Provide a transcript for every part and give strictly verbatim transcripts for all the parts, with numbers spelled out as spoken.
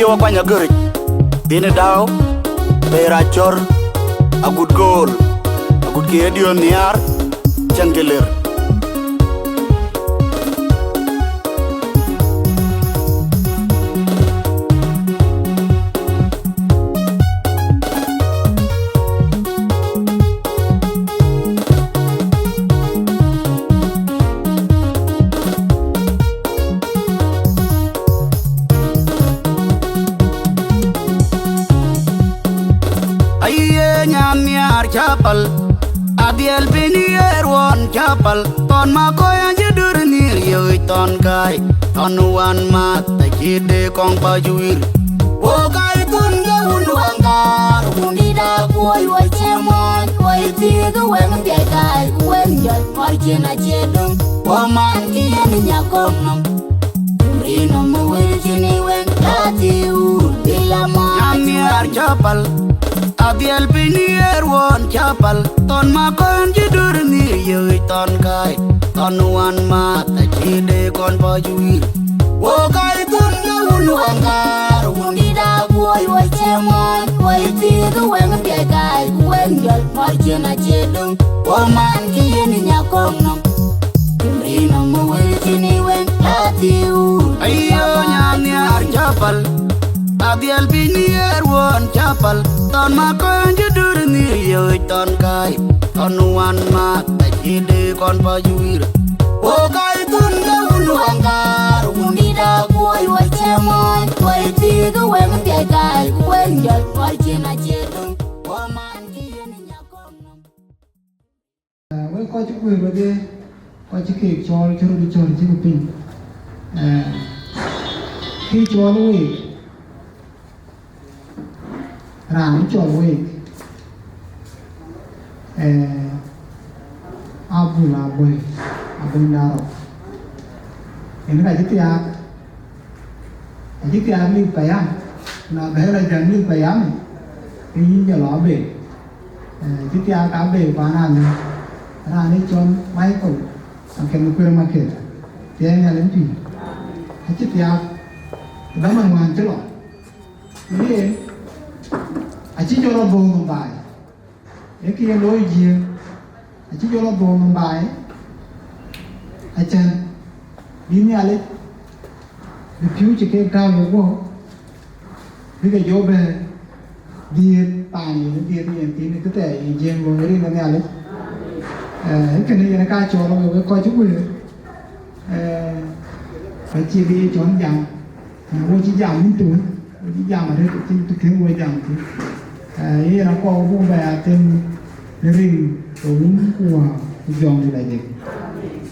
Wa kuany agöric, dhini dau, bei rac cɔr, agut gool, agut ke diön nhiaar, cɛn ke ler. Aye nyan nhiaar cä pal, adhiɛl piny ye ruɔn cä pal, thɔn ma kɔc an cï dur nhiëër yööc thɔn kai, thɔn wan math acï de kɔŋ pac wir. Wo kai thun ke wun waŋ kaar, wun dït akuɔc wo cie muɔɔc, wo ë thiëëk wek piac kai, ku wek jɔl mɔr cin acie döŋ, wo man cï yen nya kɔŋ nɔm. Rin nɔm wël cïn ë wek tɔ̈ thiu, bï la mɔɔc. Nyan nhiaar cä pal, adhiɛl piny ye ruɔn cä pal, thɔn ma kɔn cï dur nhiëër yööc thɔn kai, thɔn wan math acï de kɔn pac wir. Wo kai thun ke wun waŋ kaar, wun dït akuɔc wo cie muɔɔc, wo ë thiëëk wek piac kai, ku wek jɔl mɔr cin acie döŋ, wo man cï yen nya kɔŋ nɔm. Rin nɔm wël cïn ë wek tɔ̈ thiu. Ayo nyan nhiaar cä pal, adhiɛl piny ye ruɔn cä pal, thɔn ma kɔn cï dur nhiëër yööc thɔn kai, thɔn wan math acï de kɔn pac wir. Wo kai thun ke wun waŋ kaar, wun dït akuɔc wo cie muɔɔc, wo ë thiëëk wek piac kai, ku wek jɔl mɔr cin acie döŋ, wo man cï yen nya kɔŋ nɔm. Wek kɔc cï guëër wedhie, kɔc cï keek cɔɔl cï röt cɔl cï ke piny. Eh, kë cɔɔl week, raan cɔl week, eh, Abul Abul, Abul Darok. Yen ka cï thiaak, acï thiaak mïth payam, na bɛ̈ɛ̈r acan mïth payam, ke yïn jɔ lɔ abël. Eh, cï thiaak abël kuan alë, raan ë cɔl Michael, akën kuër Maket, thiɛɛn Nhialic pïïr. Acï thiaak, dhaman wään cï lɔ, yen, acï jɔ lɔ dhööŋ baai. Ee kë ye looi Jiëëŋ, acï jɔ lɔ dhööŋ baai, acän bï Nhialic, bï pïu cï kek tääu ye guɔ̈p, bï ke jɔ bɛ dhiëëth paan yen, dhiëëth yen thïn, kë thɛɛr yen Jiëëŋ looi rin ë Nhialic. Eh, kënë yen ka cɔɔl we, wek kɔc cï guëër, eh, ka cï bï ye cɔn jam. Eh, wo cï jam wun thööc, wo cï jam arëët, cïn të kën wo jam thïn. Eh, yen akɔɔr buk bɛ ya them në rin ke Wun ku Wät ku Jɔŋdït Lajik.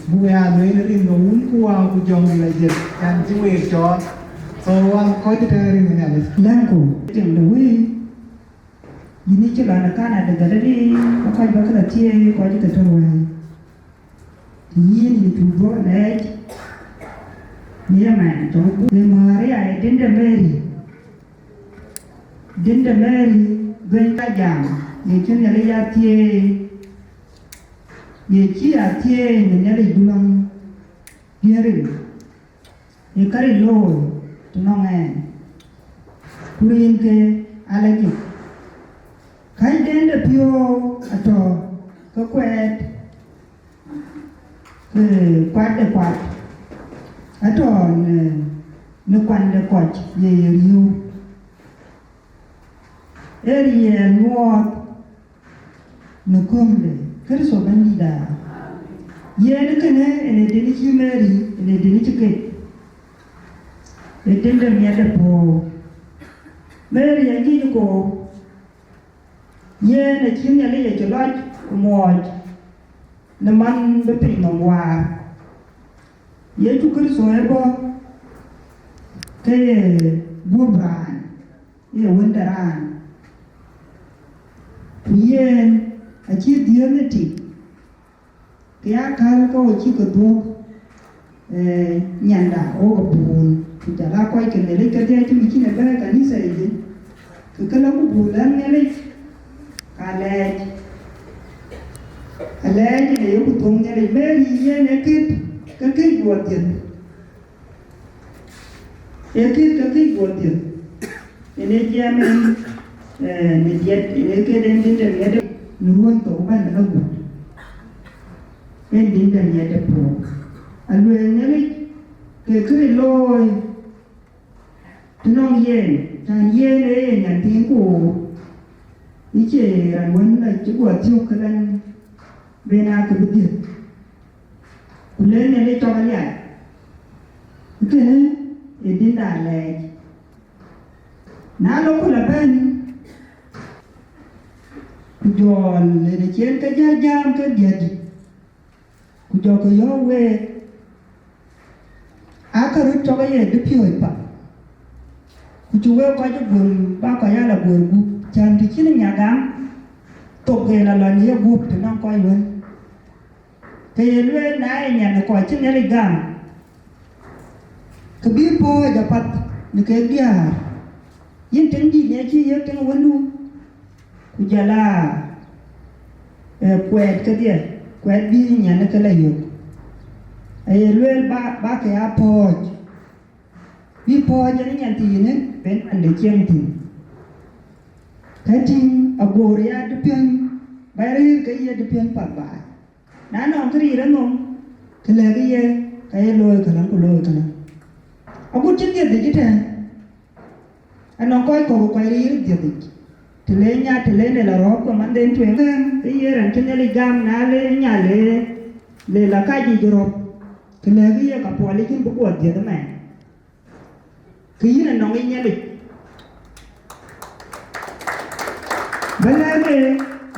Buk ya lueel në rin ke Wun ku Wät ku Jɔŋdït Lajik, can cï week cɔɔl. So, wan kɔc tënë rin ë Nhialic. Lɛ̈ŋku, tiŋ de wëi, yïn ë cï lɔ në Canada, Galili, ku kɔc bä ke lɔ thiëëi, kɔc ke tɔ̈ wëi. Yïn yï cuk duɔ̈k lɛɛc në ëmɛn tɔ̈u buk ë Maria ë dïnde Mary. Dïnde Mary, dhuëny ka jam, ye cï Nhialic ya thieei, ye cï ya thieei në Nhialic duɔ̈ŋ, piɛ̈n rin, ye ka rin looi të nɔŋ ɛn, ku rin ke alajik. Kacden de piɔ̈u atɔ̈ ke kuɛɛt, ke kuat de kuat atɔ̈ në, në kuan de kɔc ye ye riëëu. Ee riɛl nyuɔɔth në köŋ de Kërtho Bɛ̈nydïïtda. Yen kënë ënë dïn cï Mary, ënë dïn cï ket, ë dïn de miɛt de puɔ̈u. Mary aŋic koor, yen acï Nhialic acï lɔc ku muɔɔc në man bï piny nɔm waar. Yecu Kërtho ë bɔ̈ ke ye guöp raan, ye Wën de raan. Ku yen acï dhiëëth ë tik, ke ya käl ke wo cï ke dhuök, eh, nyanda, wo ke buul, ku jɔl aa kɔc ke Nhialic kedhie cï cïn ë bɛ̈ɛ̈i kanitha yic, ke ke lɔ ku buul lɛ̈k Nhialic, ka lɛɛc, alɛɛc ënë yeku thuɔ̈ŋ Nhialic. Mary yen ë kët ke këc guɔ dhiëth, ë kët ke këc guɔ dhiëth. Ënë jiɛɛm en, eh, në diɛt, ënë këde en dïn de miɛt në ruɔ̈n thok bɛ̈n ë la gut. En dïn de miɛt ë puɔ̈u. Alueel Nhialic ke kërë looi të nɔŋ yen, cän yen ee ye nyan thiin ku ë cie raan wën la cï guɔ thiök këlɛn ben aa kë bï dhiëth. Ku le Nhialic cɔk aliac. Kënë ë dïnda lɛɛc. Na lɔ ku la bɛ̈n, ku jɔl ënë ciɛn ke jäl jam ke diɛtdït, ku jɔ ke yɔ̈ɔ̈k week, aa ke röt cɔk aye dupiööc path, ku cï wek kɔc ë guöl ba kɔc aa la guöl gup, cän të cïn nya gam, thok ke la lɔ në ye gup të nɔŋ kɔc wën. Ke ye lueel, na ye nyan ë kɔc cï Nhialic gam, ke bï pɔ̈ɔ̈c apath në kek diäär, yïn tiŋ dït ë cï yiëk tiŋ wëndu, ku jɔl aa, eh, kuɛɛt kedhie, kuɛɛt bï nyan ë ke la yök. Aye lueel ba, ba ke aa pɔ̈ɔ̈c, bï pɔ̈ɔ̈c en nyan thiinë ben man de cieŋ thïn. Ka tïŋ agoor ya dupiöny, ba rëër ke ye dupiöny path baai. Na nɔŋ kë riir enɔm, kë lɛ̈k ye, ka ye looi këlä ku looi këlä. Agut cïn dhiëth dhïc ëtɛ̈ɛ̈n, anɔŋ kɔc kɔ̈k kɔc riir dhiëth dhïc. Të le nya, të le në la rɔ̈ɔ̈p ke manden tueŋ, ke ye raan cï Nhialic gam, na le nya le, le la kac yic rɔ̈ɔ̈p, kë lɛ̈k ye ka puɔl yic yïn bï guɔ dhiëth ëmɛn. Ke yïn anɔŋ yic Nhialic. Ba lɛ̈k ë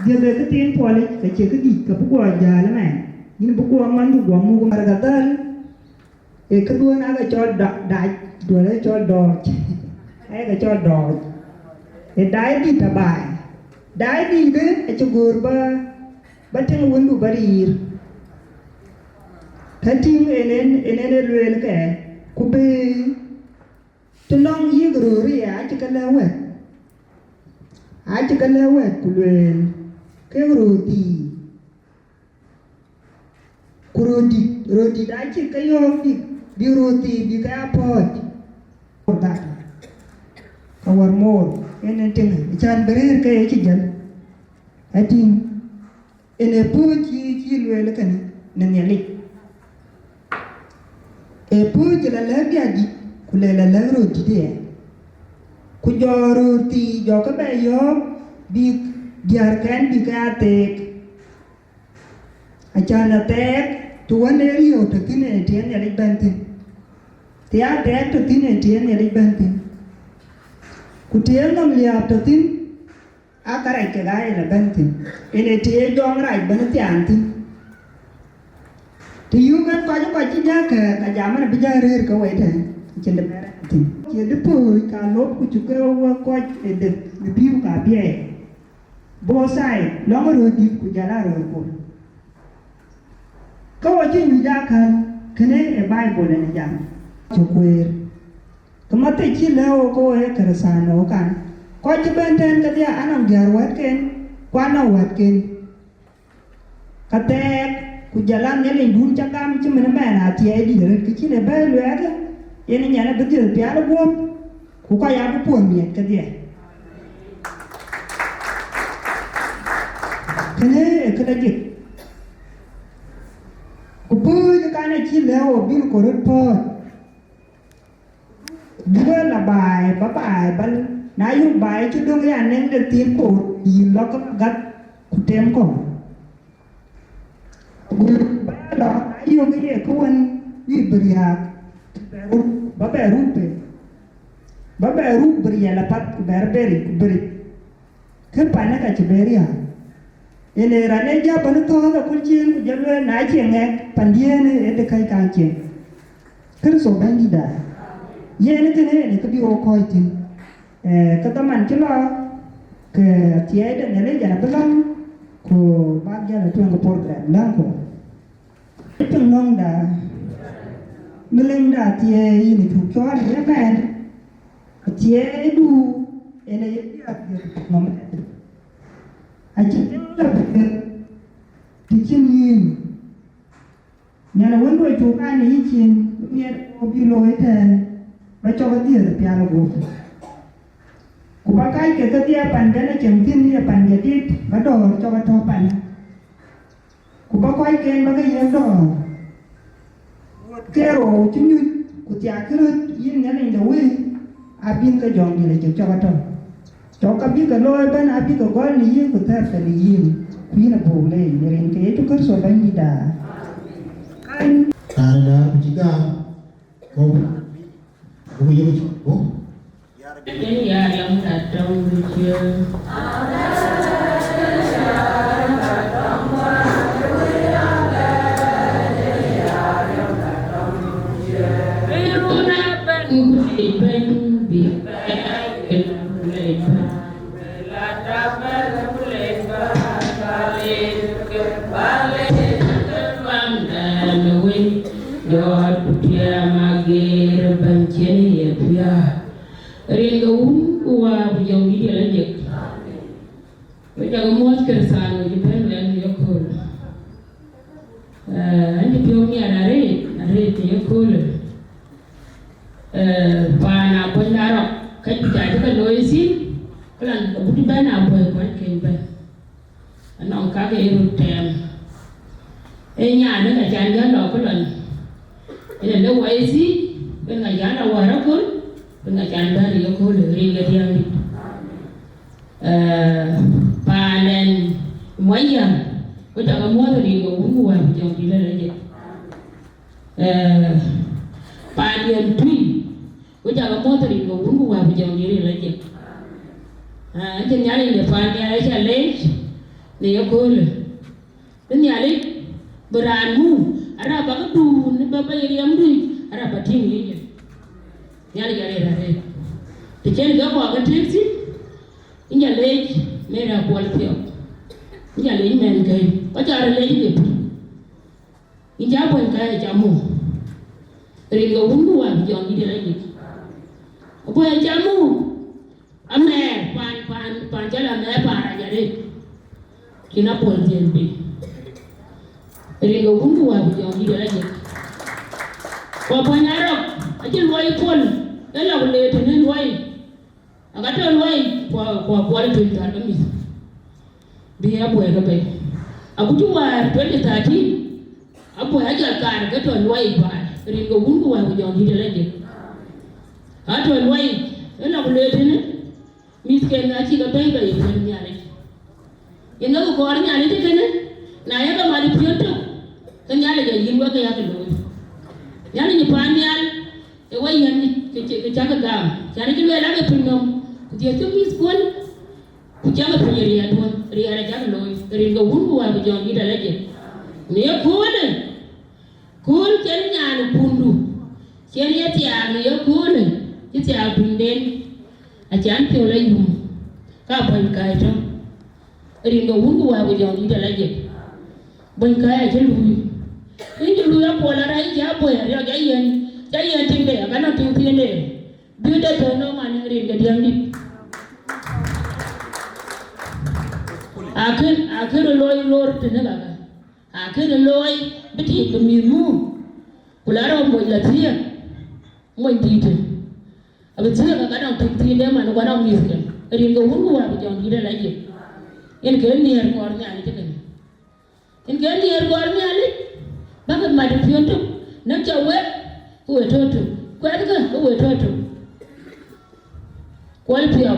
dhiëth ë këthiin puɔl yic, ke cie këdït, ke bï guɔ jäl ëmɛn. Yïn bï guɔ ŋɔ̈ndu guɔ muk ëmɛn. Barkadhal, ee këduön aa ke cɔl da-, dac, duön aa ke cɔl dɔɔc. Aa ke cɔl dɔɔc. Ee dac dït abaai. Dac dït ë acï göör ba, ba tiŋ wëndu ba riir. Ka tïŋ en, en, en, en ë lueel ke, ku bï të nɔŋ yïk röör ë, acï ke lɛ̈k wɛ̈t. Acï ke lɛ̈k wɛ̈t ku lueel, kek röör thii. Ku röördït, röördït acï ke yɔ̈ɔ̈k bïk, bï röör thii bï ke aa pɔ̈ɔ̈c. For that, ka wär moor, en en tiŋ, cän bï rëër ke ye cï jäl. Atïŋ, en ee pööc cï, cï lueel kënë në Nhialic. Ee pööc la lɛ̈k diäär dït, ku le la lɛ̈k röördït ëya. Ku jɔ röör thii jɔ ke bɛ yɔ̈ɔ̈k bïk diäärkɛn bïk ke aa theek. Acän athɛɛk të wën ee riëëu tɔ̈ thïn, ee të ye Nhialic bɛ̈n thïn. Të ya thɛɛk tɔ̈ thïn, ee të ye Nhialic bɛ̈n thïn. Ku të ye nɔm liääp tɔ̈ thïn, aa kärɛc kek aa yen abɛ̈n thïn. Yen ee të ye jɔŋrac bɛ̈n thiaan thïn. Të yöök ɛn kɔc, kɔc cï jäl kɛ̈ɛ̈k, ka jam ɛn abï jäl rëër ke wei tɛ̈n, acïn të bɛ̈n rɛ̈ɛ̈r thïn. Cie dï pööc ka lop ku cuk ke wek kɔc ë dek në pïu ka biɛɛi. Both side, lɔ̈ŋ röördït ku jɔl aa röörkor. Ke wo cï nyuc akäl, kënë ë Baibol en jam. Cï kueer. Ke mathic cï lɛ̈k wo ke wo ye Kërëthänokan. Kɔc cï bɛ̈n tɛ̈n kedhie anɔŋ diäär wɛ̈tken, ku anɔŋ wɛ̈tken. Ka thɛɛk, ku jɔl a Nhialic dun cä gam cï mën ëmɛn athiɛɛi dït arëët, kë cïn ë bɛ̈ɛ̈i luɛɛkë, yen nyan abï dhiëth pial ë guöp, ku kɔc abï puɔ̈th miɛt kedhie. Kënë ë kë la jik. Ku pööc ë kan acï lɛ̈k wo bïn kor röt pɔ̈ɔ̈c. Duëër la baai, ba baai, ba na yök baai cï döŋ ya neŋ de thiin koor, yïn lɔ ke gät ku tem kɔ̈u. Ku ba lɔ, na yök ye kë wën wïc bï riääk, ba bɛ ruk pei, ba bɛ ruk bï riɛl apath, ku bɛr beri, ku beri. Kë panë ka cï bɛr riääk. Yen ee raan ee jɔ bɛ̈n thɔ̈ɔ̈th aköl ciëën, ku jɔ lueel, na cie ŋɛk pandiën ë de käc kaŋ cieŋ. Kërtho Bɛ̈nydïïtda, yen kënë yen kë bï wo kɔ̈ɔ̈c thïn. Eh, ke dhaman cï lɔ, ke athiɛɛi de Nhialic yen abï lɔ̈ŋ, ku bäk jäl ë tueŋ ke program läŋku. Piŋ nɔŋda, miliŋda athiɛɛi yïn cuk cɔɔl ë mɛɛn, athiɛɛidu yen aye piath nɔm. Acï piŋ la piŋ të cïn yïn. Nyan ë wëndu acuk kan ë yïcin, miɛt ku bï looi ëtɛ̈ɛ̈n, ba cɔk ë dhiëëth ë pial ë guöp. Ku ba kacke kedhie pan den acieŋ thïn ye pan jadït, ba dɔ̈ɔ̈r cɔk atɔ̈ panë. Ku ba kɔcken ba ke yiëk dɔ̈ɔ̈r. Ke rou cï nyuc, ku thiakkï röt yïn Nhialic de wëi, abïn ke jɔŋdït acï cɔk atɔ̈. Cɔk abï ke looi ëbɛ̈n, abï ke gɔl në yïn, ku thɛɛr ke në yïn, ku yïn abuk leec, në rin ke Yecu Kërtho Bɛ̈nydït aa. Raan ë däär ku cï gam, kɔ̈u, ku yök cök, ku. Yen ya lam ka tɔŋ ducie. Runa ben kuli ben bi ben kuli ben. Rin ke wun ku wa ku jɔŋ dït yɛn ajek. Wek cak muɔ̈th Kërthian wek cï bɛ̈n wɛ̈n në yeköölë. Eh, ɣɛn cï piɔ̈u miɛt arëët, arëët në yeköölë. Eh, paan Abuɔny Arɔk, ka cï cä cï ke looi thïn, këlan agut bɛ̈n Abuɔi kuany keny bɛ̈n. Anɔŋ kak ee röt tɛɛm. Ee nyan ë ka can jäl lɔ këlɔn. Ënë le wai thïn, ben ŋa jäl awär aköl, ben ŋa can bɛ̈n ë yeköölë rin ke diäŋ dït. Eh, paan ɛn Muɔnyjäŋ, wek cak muɔ̈th rin ke wun ku wär ku jɔŋ dït lɛl ajek. Eh, paan yɛn Tui, wek cak muɔ̈th rin ke wun ku wär ku jɔŋ dït lɛl ajek. Ah, acïn Nhialic në paan nhial aca leec në yeköölë. Bï Nhialic bï raan muk, arap bä ke duun, bä bä ye riɛm duic, arap bä tïŋ yïn. Nhialic arëët arëët. Të cïn kë kɔɔr ke tëëk thïn, yïn ca leec Mary Akuɔl Thiɔk. Yïn ca leec mɛnhkëi, ku ca rɔt leec ke pïïr. Yïn ca Abuɔny Kääi ca muk. Rin ke wun ku wär ku jɔŋ dït yɛn ajek. Abuɔi ca muk. Amɛɛr, paan, paan, paan cɔl Amɛɛr, paan rac arëët. Cïn Abuɔi dhiël bei. Rin ke wun ku wär ku jɔŋ dït yɛn ajek. Ku Abuɔny Arɔk, acï luɔi puɔl, ë lɔ ku le tënë luɔi. Aka tɔ̈ luɔi, ku, ku Abuɔi tuny thar ke mïth. Bï Abuɔi ke bei. Agut cï wäär twenty thirteen, Abuɔi ajɔl kaar ke tɔ̈ luɔi baai, rin ke wun ku wär ku jɔŋ dït yɛn ajek. Atɔ̈ luɔi, ë lɔ ku le tënë, mïthken acï ke bɛ̈i bei ë piɔ̈n Nhialic. Yen ke kɔɔr Nhialic ë kënë, na ye ke mat ë piɔ̈n tök, ke Nhialic ayïn wek ke yak looi. Nhialic ë paan nhial, ë wek yɛn ke, ke, ke cak gam, cän cï lueel ake piny nɔm, ku dhiëth ke mïthkuɔn, ku cak piny riɛɛt wën, riɛɛt acak looi, rin ke wun ku wär ku jɔŋ dït yɛn ajek. Në yeköölë, kööl cïn nyan ë pundu, cïn ye thiaak në yeköölë, cï thiaak punden, acan piɔ̈u la yum, ka Abuɔny Kääi tɔ̈. Rin ke wun ku wär ku jɔŋ dït yɛn ajek. Abuɔny Kääi acï luui. Yïn cï luui apuɔl arɛɛc, yïn cï Abuɔi ariɔ̈c, ca yɛn, ca yɛn tiŋde, aka nɔŋ tiŋ thiinde. Bï de tɔ̈ nɔm an rin ke diäŋ dït. Akën, akën looi lor tënë kaka. Akën looi bï tiit bï mïth muk. Ku la rɔt moc la thiëëk. Mony dïïtë. Abï thiëëk aka nɔŋ tiŋ thiinde man ku anɔŋ mïthke. Rin ke wun ku wär ku jɔŋ dït yɛn ajek. Yen ke nhiëër kɔɔr Nhialic ë kënë. Yen ke nhiëër kɔɔr Nhialic, bäk mat ë piɔ̈n tök, näk cä wek, ke we tɔ̈ tök, kuɛthkë, ke we tɔ̈ tök. Kuɔl piɔ̈u,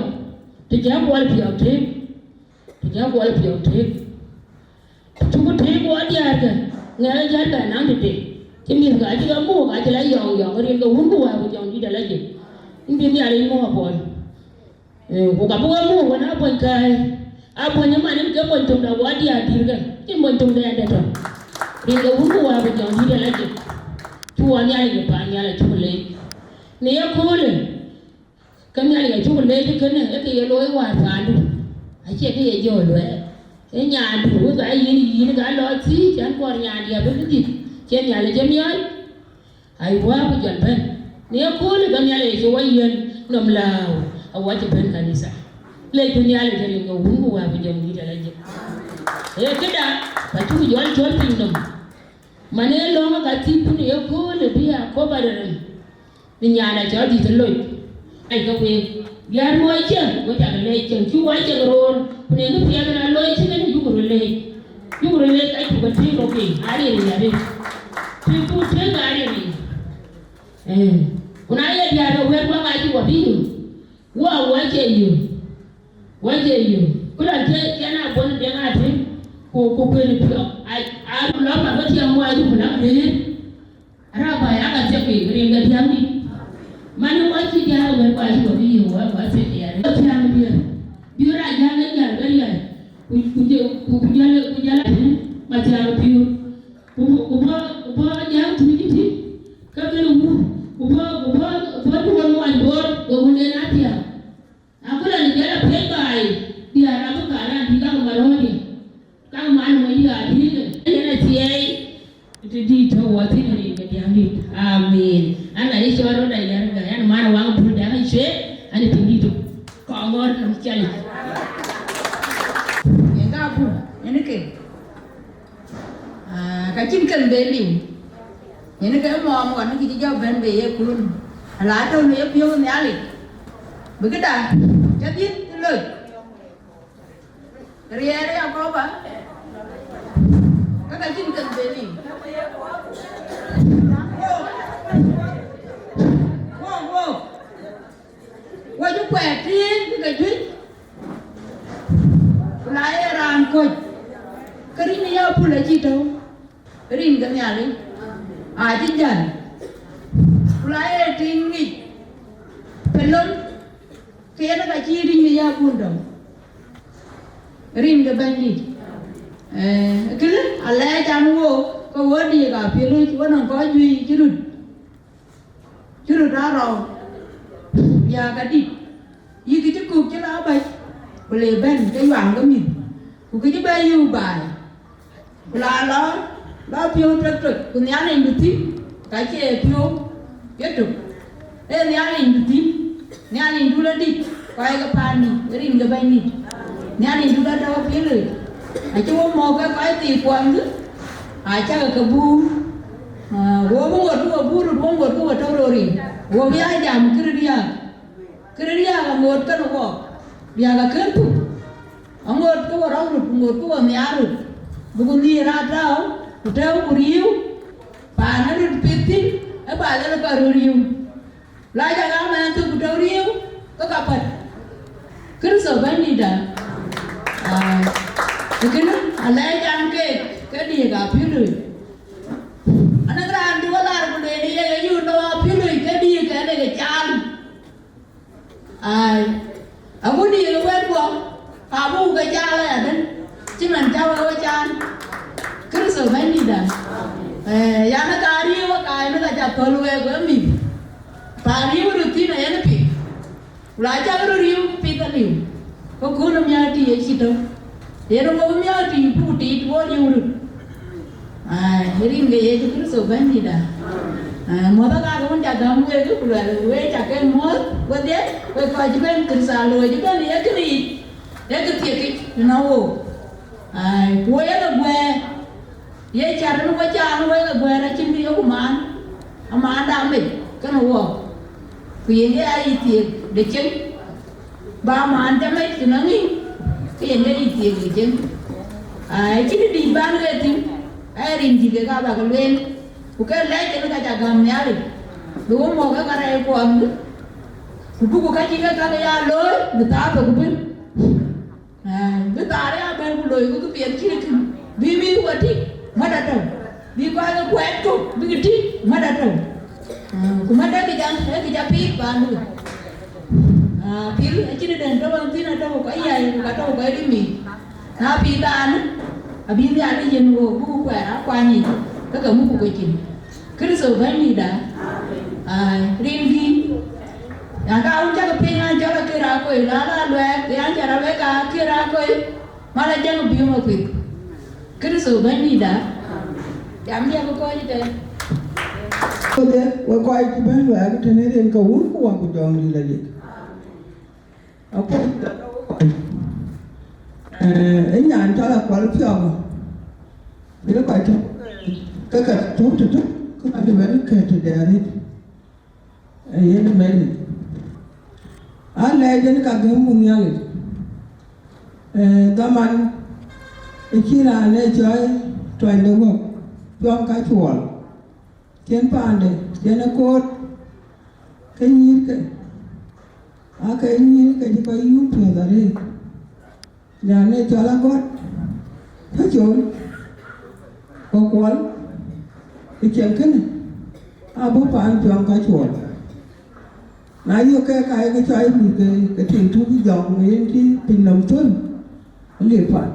të cä kuɔl piɔ̈u tëëk, të cä kuɔl piɔ̈u tëëk. Cuk tëëk wɔ diäärkë, ŋɛk ë jäl bɛ naŋ tëde, cï mïthkë acï ke muk, acï la yɔŋ yɔŋ, rin ke wun ku wär ku jɔŋ dït yɛn ajek. Yïn bï Nhialic muk apuɔl. Eh, ku ka bï we muk wën Abuɔny Kääi. Abuɔny ëman yen ke mony töŋda wɔ diäär dïïrkë. Cïn mony töŋda ɛn de tɔ̈. Rin ke wun ku wär ku jɔŋ dït yɛn ajek. Cï wɔ Nhialic ë paan nhial acuk leec. Në yeköölë, ke Nhialic acuk leec ë kënë, ë kë ye looi wäär paandu. Acie kë ye jɔ luɛɛl. Ë nyaandu, wek aa yïn, yïn ka lɔ thiic, an kɔɔr nyaandiɛ̈ abï bï dhil. Cie Nhialic ë miɔɔc? Ai wä ku jɔl bɛ̈n. Në yeköölë ke Nhialic acï wɔ yiɛ̈n nɔm lääu, awɔ cï bɛ̈n kanitha. Lec bï Nhialic rin ke wun ku wär ku jɔŋ dït yɛn ajek. Ee këda, ka cuk jɔl cɔl piny nɔm. Man ee lɔ̈ŋ ka thiëëk kun ë yeköölë bï a kɔ̈p arem. Bï nyan acɔl dït ë loc. Ai ke week. Diäär mɔc cieŋ, we cak leec cieŋ, cï wɔ cieŋ roor, ku në kë piɛth na looi cï kën, jukï röt leec. Jukï röt leec, ka cuk ke tïŋ rɔt piny, ariɛɛr yic arëët. Tïŋ ku tïŋ ariɛɛr yic. Ee. Ku na ye diäär ke wɛ̈ɛ̈t wak acï wɔ bï yök. Wɔ, wɔ cie yök. Wɔ cie yök. Ku lɔ cie, cie na bɔ̈ në deŋ atïŋ, ku, ku kuën piɔ̈k. Ai, a lɔ ma bä tiɛm wɔ acï ku lak rëër. Raba ya ka thiek piny, rin ke diäŋdït. Man wɔ cï diäär wɛ̈ɛ̈t wak acï wɔ bï yök, wɔ, wɔ thiek ya. Wɔ thiäŋ diäär. Biöör a jäl ë jäl bä riɛl. Ku, ku jë, ku, ku jäl, ku jäl atïŋ, ma thiäŋ biöör. Ku, ku bɔ̈, ku bɔ̈ jäl tuuc ëtï, ke bï wur. Ku bɔ̈, ku bɔ̈, ku bɔ̈ tuɔɔl muɔny boor, go wun en athiäŋ. Akulɔ në jɔl a piɛc baai, diäär abï kaar raan dït, ka ku maröödï, ka ku man wëidï adït. Yen athiɛɛi, të dït tɔ̈ wɔ thïn rin ke diäŋdït. Amen. An, na ye cɔɔr rɔt ayär, ka yan man waŋ bul dɛ̈ŋ acuet, an, të dït tɔ̈ kɔŋ ŋɔ̈ɔ̈r nɔm calic. Yen ka bul, yen ke. Ah, ka cïn kën be liu. Yen ke mɔɔm ɣɔn kï cï jɔ bɛ̈n be ye kun. Ala tɔ̈u në ye piɔ̈u Nhialic. Bï këda, ca dhiëth loc. Riɛɛr ya kɔba. Ka ka cïn kën be liu. Wo, wo, wo. Wɔ cï kuɛɛt tiiŋ ke juëc, ku la ye raan kɔc, ke rin ë ya pul acï tɔ̈u, rin ke Nhialic acï jäl, ku la ye tiiŋ ŋic pelon, ke yen ka cï rin ë ya pul tɔ̈u, rin ke Bɛ̈nydït. Eh, kënë alɛɛc an, wo, ke wo diëk apiɛth, wo nɔŋ kɔc juëc cï röt. Cï röt aa rɔu, riääk adït, yïk kë cï kök cï la bɛ̈c, ku le bɛ̈n ke yuaŋ ke mïth, ku kë cï bɛ yöök baai, ku la lɔ, lɔ piɔ̈u tök tök, ku nhialindu thïn, ka cie piɔ̈u yetök. Ee nhialindu thïn, nhialindu la dït, kɔc ke paannï, rin ke Bɛ̈nydït. Nhialindu la dɔ̈ɔ̈r piëlë, acï wo mɔ̈ɔ̈k ke kɔc thii kuɔnydï, acäkë ke buur. Ah, wo bï ŋot ke we buur röt, wo ŋot ke we tɔ̈u röör yic. Wo bï ya jam kërë riääk. Kërë riääk aŋot kënë wɔ, riääk akën thuk. Aŋot ke we rɔ̈k röt, ku ŋot ke we nhiaar röt. Bï ku nhiëër aa tääu, ku tɛ̈ɛ̈u ku riëëu. Paan ë röt pith thïn, ë ba lël ë kɔc röt riëëu. Lɔc aa mɛɛn thök ku tɔ̈u riëëu, ke ka päl. Kërtho Bɛ̈nydïïtda. Ai, kënë alɛɛc an, keek ke diëk apiöl. Anɔŋ raan dï wä lar ku lueel, ye ke yöök nɔm apiöl, ke diëk ke le ke caal. Ai, agut diëk wɛ̈ɛ̈t guɔ, ka buk ke caal aya tën, cï man cä wek we caan. Kërtho Bɛ̈nydïïtda. Eh, yan, ka riëëu, ka yen ka ca thöl wek we mïth. Pa riëëu röt thïn, ayen pith. Ku la cak röt riëëu pith aliu, ke kööl ë miäk tïï acï tɔ̈u. Yen ë wok miäk tïï puk tiit wo riëëu röt. Ai, rin ke Yecu Kërtho Bɛ̈nydïïtda. Ai, muɔ̈th aka ke wën ca gäm wek, ku luɛl wek ca ke muɔ̈th wedhie, wek kɔc cï bɛ̈n Kërtho looi cï bɛ̈n ye kënë yic, ee kë thiekic tënɔŋ wook. Ai, ku wo ye ke guɛɛr. Ye cat ënë we caan wek ë guɛɛr acïn kë yeku maan, amaanda mec kënë wɔɔk, ku yen ke aa yï thiëëk de cieŋ, ba maan cä mec tënɔŋ yïn, ke yen ke yï thiëëk de cieŋ. Ai, cïn dït ban ke thïn, ee rin dït kek aa bä ke lueel, ku ke lɛc kën ka ca gäm Nhialic, bï we mɔ̈k ke karɛc kuɔɔth, ku duku ka cï ke kakë ya looi, bï thaar thok bï. Ai, bï thaar ya bɛ̈n ku loi ku kë piɛth cït kën, bï mïth we tïŋ mat atɔ̈u, bï kɔc ke kuɛɛt kök bïk tïŋ mat atɔ̈u. Ah, ku mat dɛ̈ kë ca, ee kë ca piith paandu. Ah, pïl acïn dɛ̈n tɔ̈u ɣɔn thïn atɔ̈u kɔc yai ku ka tɔ̈u kɔc rimii. Na piith raanë, abï Nhialic yen ɣöök buk kuɛɛr akuany yic, ke ke muk ku ke cin. Kërtho Bɛ̈nydïïtda, ai, rin gïï. Yan ka wun cakë piŋ an, cɔl akër akoi, la la luɛɛk, yan cä rɔt wek akër akoi, mal ajäŋ biöŋ akuith. Kërtho Bɛ̈nydïïtda, jam diɛ̈ bï kɔc tɛ̈n. Kode, we kɔc cï bɛ̈n luɛɛk tënë rin ke wun ku wä ku jɔŋdït la lik. Apuɔth, eh, ë nyan cɔl Akuɔl Piɔ̈k, bï kɔc tök, ke ke tök tëtök, ke ka cï bɛ̈n kɛ̈t tëde arëët, ee yen Mary. Alɛɛc en ka gɛ̈m ku Nhialic. Ee, dhaman ë cï raan ë cɔɔi tuany de guɔ̈p, cuɔm ka cuɔl. Cïn paande, cïn ë koot, ke nyïïrke, aa ke nyïïrke cï kɔc yum piɔ̈ɔ̈th arëët. Nyan ë cɔl Agɔt, ku Col, ku Kuɔl, ë ciɛŋ kënë, abï paan cuɔm ka cuɔl. Na yök ke ka ye ke cɔɔi mïth ke, ke tiŋ tuk jɔŋ yen cï piny nɔm thöl, alip pan.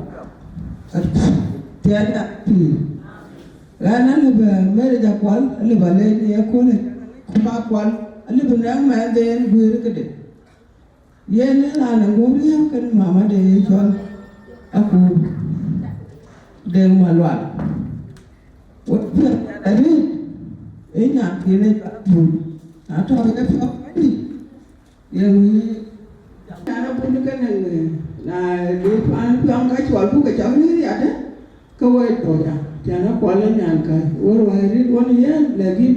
Tiɛɛt da pïïr. Ɣɛn alip, eh, marriage Akuɔl, alip alec në ye köölë. Ku ba Akuɔl, alip nɛ̈ŋ mɛnhden guiir këde. Yen ë raan ë guɔ̈p riääk kën mamade ye cɔl Akuur Deŋ Malual. Wek piɛth arëët ë nyan thiin ë cɔl Abun. Na tɔ̈ ke piɔ̈u këdï, ye ŋö ye nyan Abun kënë, na de paan piɔ̈ŋ ka cuɔl buk ke cɔk riëëc yadë, ke we tɔ̈ ya. Tiɛn Akuɔl ë nyan ka, we ruääi rït wën yen, lakin,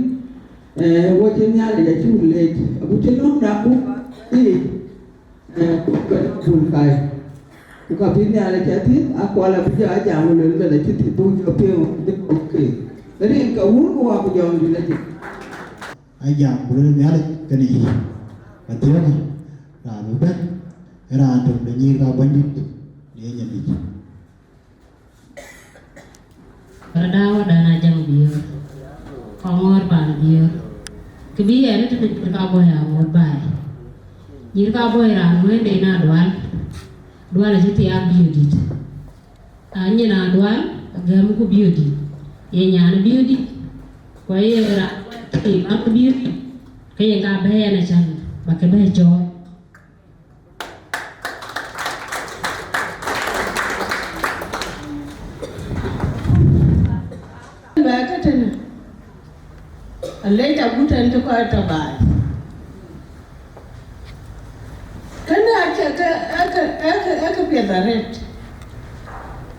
eh, wo cï Nhialic acuk leec, agut cï lɔ̈ŋda buk yiic, eh, ku bɛ̈n Abun kai. Ku ka bï Nhialic adhil, Akuɔl abï jɔ a jam, ku luel meth acï thïn buk jɔ piŋ, dï kɔ̈k ke. Rin ke wun ku wa ku jɔŋdït acï. A jam, ku luel Nhialic kënë yic. Athiɔ̈kï, raan ëbɛ̈n, ë raan töŋ de nyïïr ka bɔ̈nydït, në ye nyin yic. Raan däŋ wädan Ajäŋ Biöör, kɔŋɔ̈ɔ̈r paan Biöör. Kë bï yɛn ë tënë nyïïr ka bɔ̈ ya ŋoot baai. Nyïïr ka bɔ̈ raan ŋuëënden Adual. Dual acï thiaak Biöördït. Anyin Adual, agɛ̈m ku Biöördït. Ye nyan Biöördït. Ku aye raan ë Biöördït. Ke yen ka bɛ̈ɛ̈i ɛn acän, ba ke bɛ̈ɛ̈i cɔɔl. Bɛ ke tënë, alec agut ɛn cï kɔc tɔ baai. Kënë acie ke, ee ke, ee ke, ee ke piɛth arëët.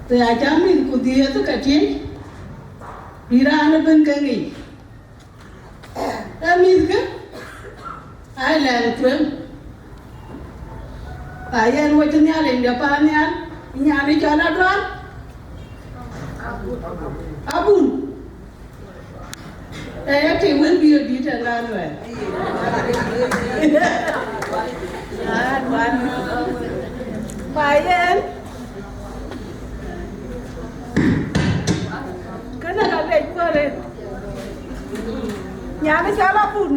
Të ya cä mïth ku dhiëëth ke tiëc, bï raan ëbën ke ŋic. Ee mïthkë, aa lɛ̈ŋ tueŋ. Ka yen wo cï Nhialic de paannhial, nyan ë cɔl Adual. Abun. Ee, ee, të wën bï ë dït ë ŋa luɛɛl. Adual. Ka yen, kënë ka lec kuɔ̈r en. Nyan ë cɔl Abun.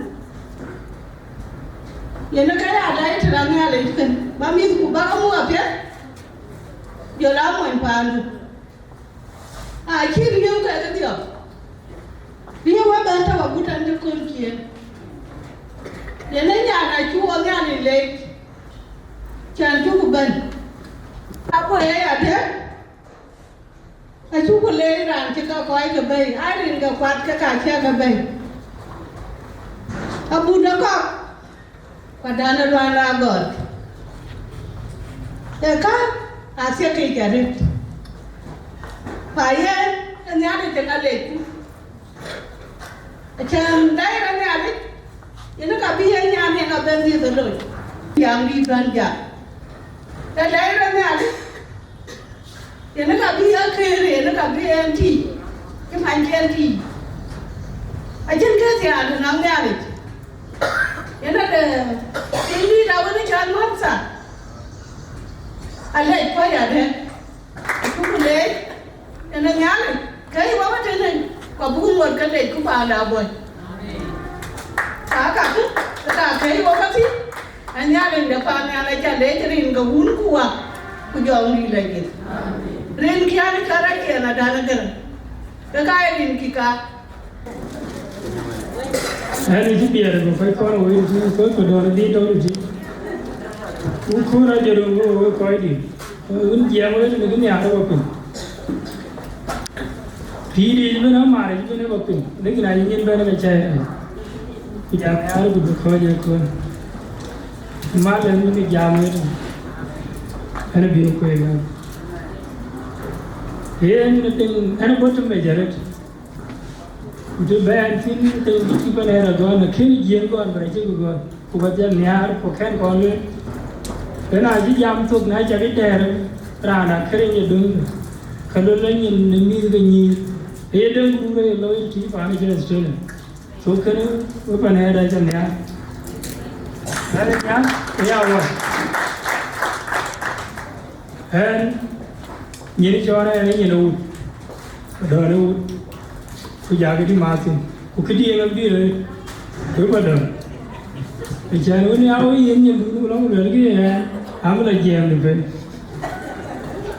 Yen ë ke ya dai të raan Nhialic kën, ba mïthku ba ke muk apiɛth, jɔl a mony paandu. Acï riëëu ke kedhiɔp, riëëu ëbɛ̈n tɔ̈u agut ɛn cï kön ciëën. Yen ë nyan acuk Nhialic leec, cän cuk bɛ̈n. Ago ye ya dɛ̈, acuk leec raan cï ke kɔc ke bɛ̈i, aa rin ke kuat ke ka cï ke bɛ̈i. Abun de kɔ̈k, ku dan ë luan la gɔ̈t. Ee ka, athiekic arëët. Pa yen, ë Nhialic ë ka lecku. Acän dai rɔt Nhialic, yen ka bï yen nyan yen abɛ̈n dhiëth ë lony. Yam bï bɛ̈n jam. Të dai rɔt Nhialic, yen ka bï akëër, yen ka bï en tïc, cï many cï en tïc. Acïn kë thiaan të nɔm Nhialic. Yen ade piny dït awën cɔl Martha. Alec kɔc adɛ̈. Ku leec, yen ë Nhialic, kɛ̈i wok ëtënë, ku abuk ŋot ke lec ku paanda abɔ̈c. Ka kakë, ke ka kɛ̈i wok ëtï, ë Nhialic de paannhial aca leec rin ke wun ku wä, ku jɔŋdït lɔ jël. Rin kian cɔl Raciɛl Adan Agër, ke ka ye rin kï ka. Ɛn ë cï biɛɛr bï kɔc kɔn wëi tïŋ, kɔc ke dɔ̈ɔ̈r bï tɔ̈u tïŋ. Ku kuur ajɔt wëu wëu kɔcdït, wën jiɛɛm wëi tënë kë nhiaar ë bɔ̈ piny. Pïïr yic ëbën, amaar yic ëbën ë bɔ̈ piny, lekin ayï nyin bɛ̈n ë cäi ë. Ku jam nhiaar ku bï kɔc ë kuën. Mal ɛn bï jam wëi tënë. Ɛn ë bï kueek ë. Yen ë piny, ɛn ë bɔ̈ tëmec arëët. Ku të bɛ̈n thïn ke bï cï bɛ̈n ɣɛn agɔ̈ɔ̈n, akënë jiël gɔ̈ɔ̈n, bä cï bï gɔ̈ɔ̈n. Ku bä dhiɛl nhiaar, ku kɛn kɔn lueel. Yen aa cï jam thok, na cak dɛɛr raan akëric ë döŋ, ka luel la nyin në mïth ke nyïïr, ee ye döŋ ruu rëër looi tïï paan cïn Australia. So kënë, we pan ëda cä nhiaar. Ëda nhiaar, ë ya wä. Ɣɛn, nyin cɔɔr ɣɛn ë nyin ë wut, ku dɔ̈ɔ̈r ë wut, ku jakï dï math thïn, ku këdï yen abï rëër, ku bä dɔ̈ɔ̈r. Ë cän wën ya wë yen nyin dun, ku lɔ ku luɛlkï ɣɛn, am la jiɛɛm de ben.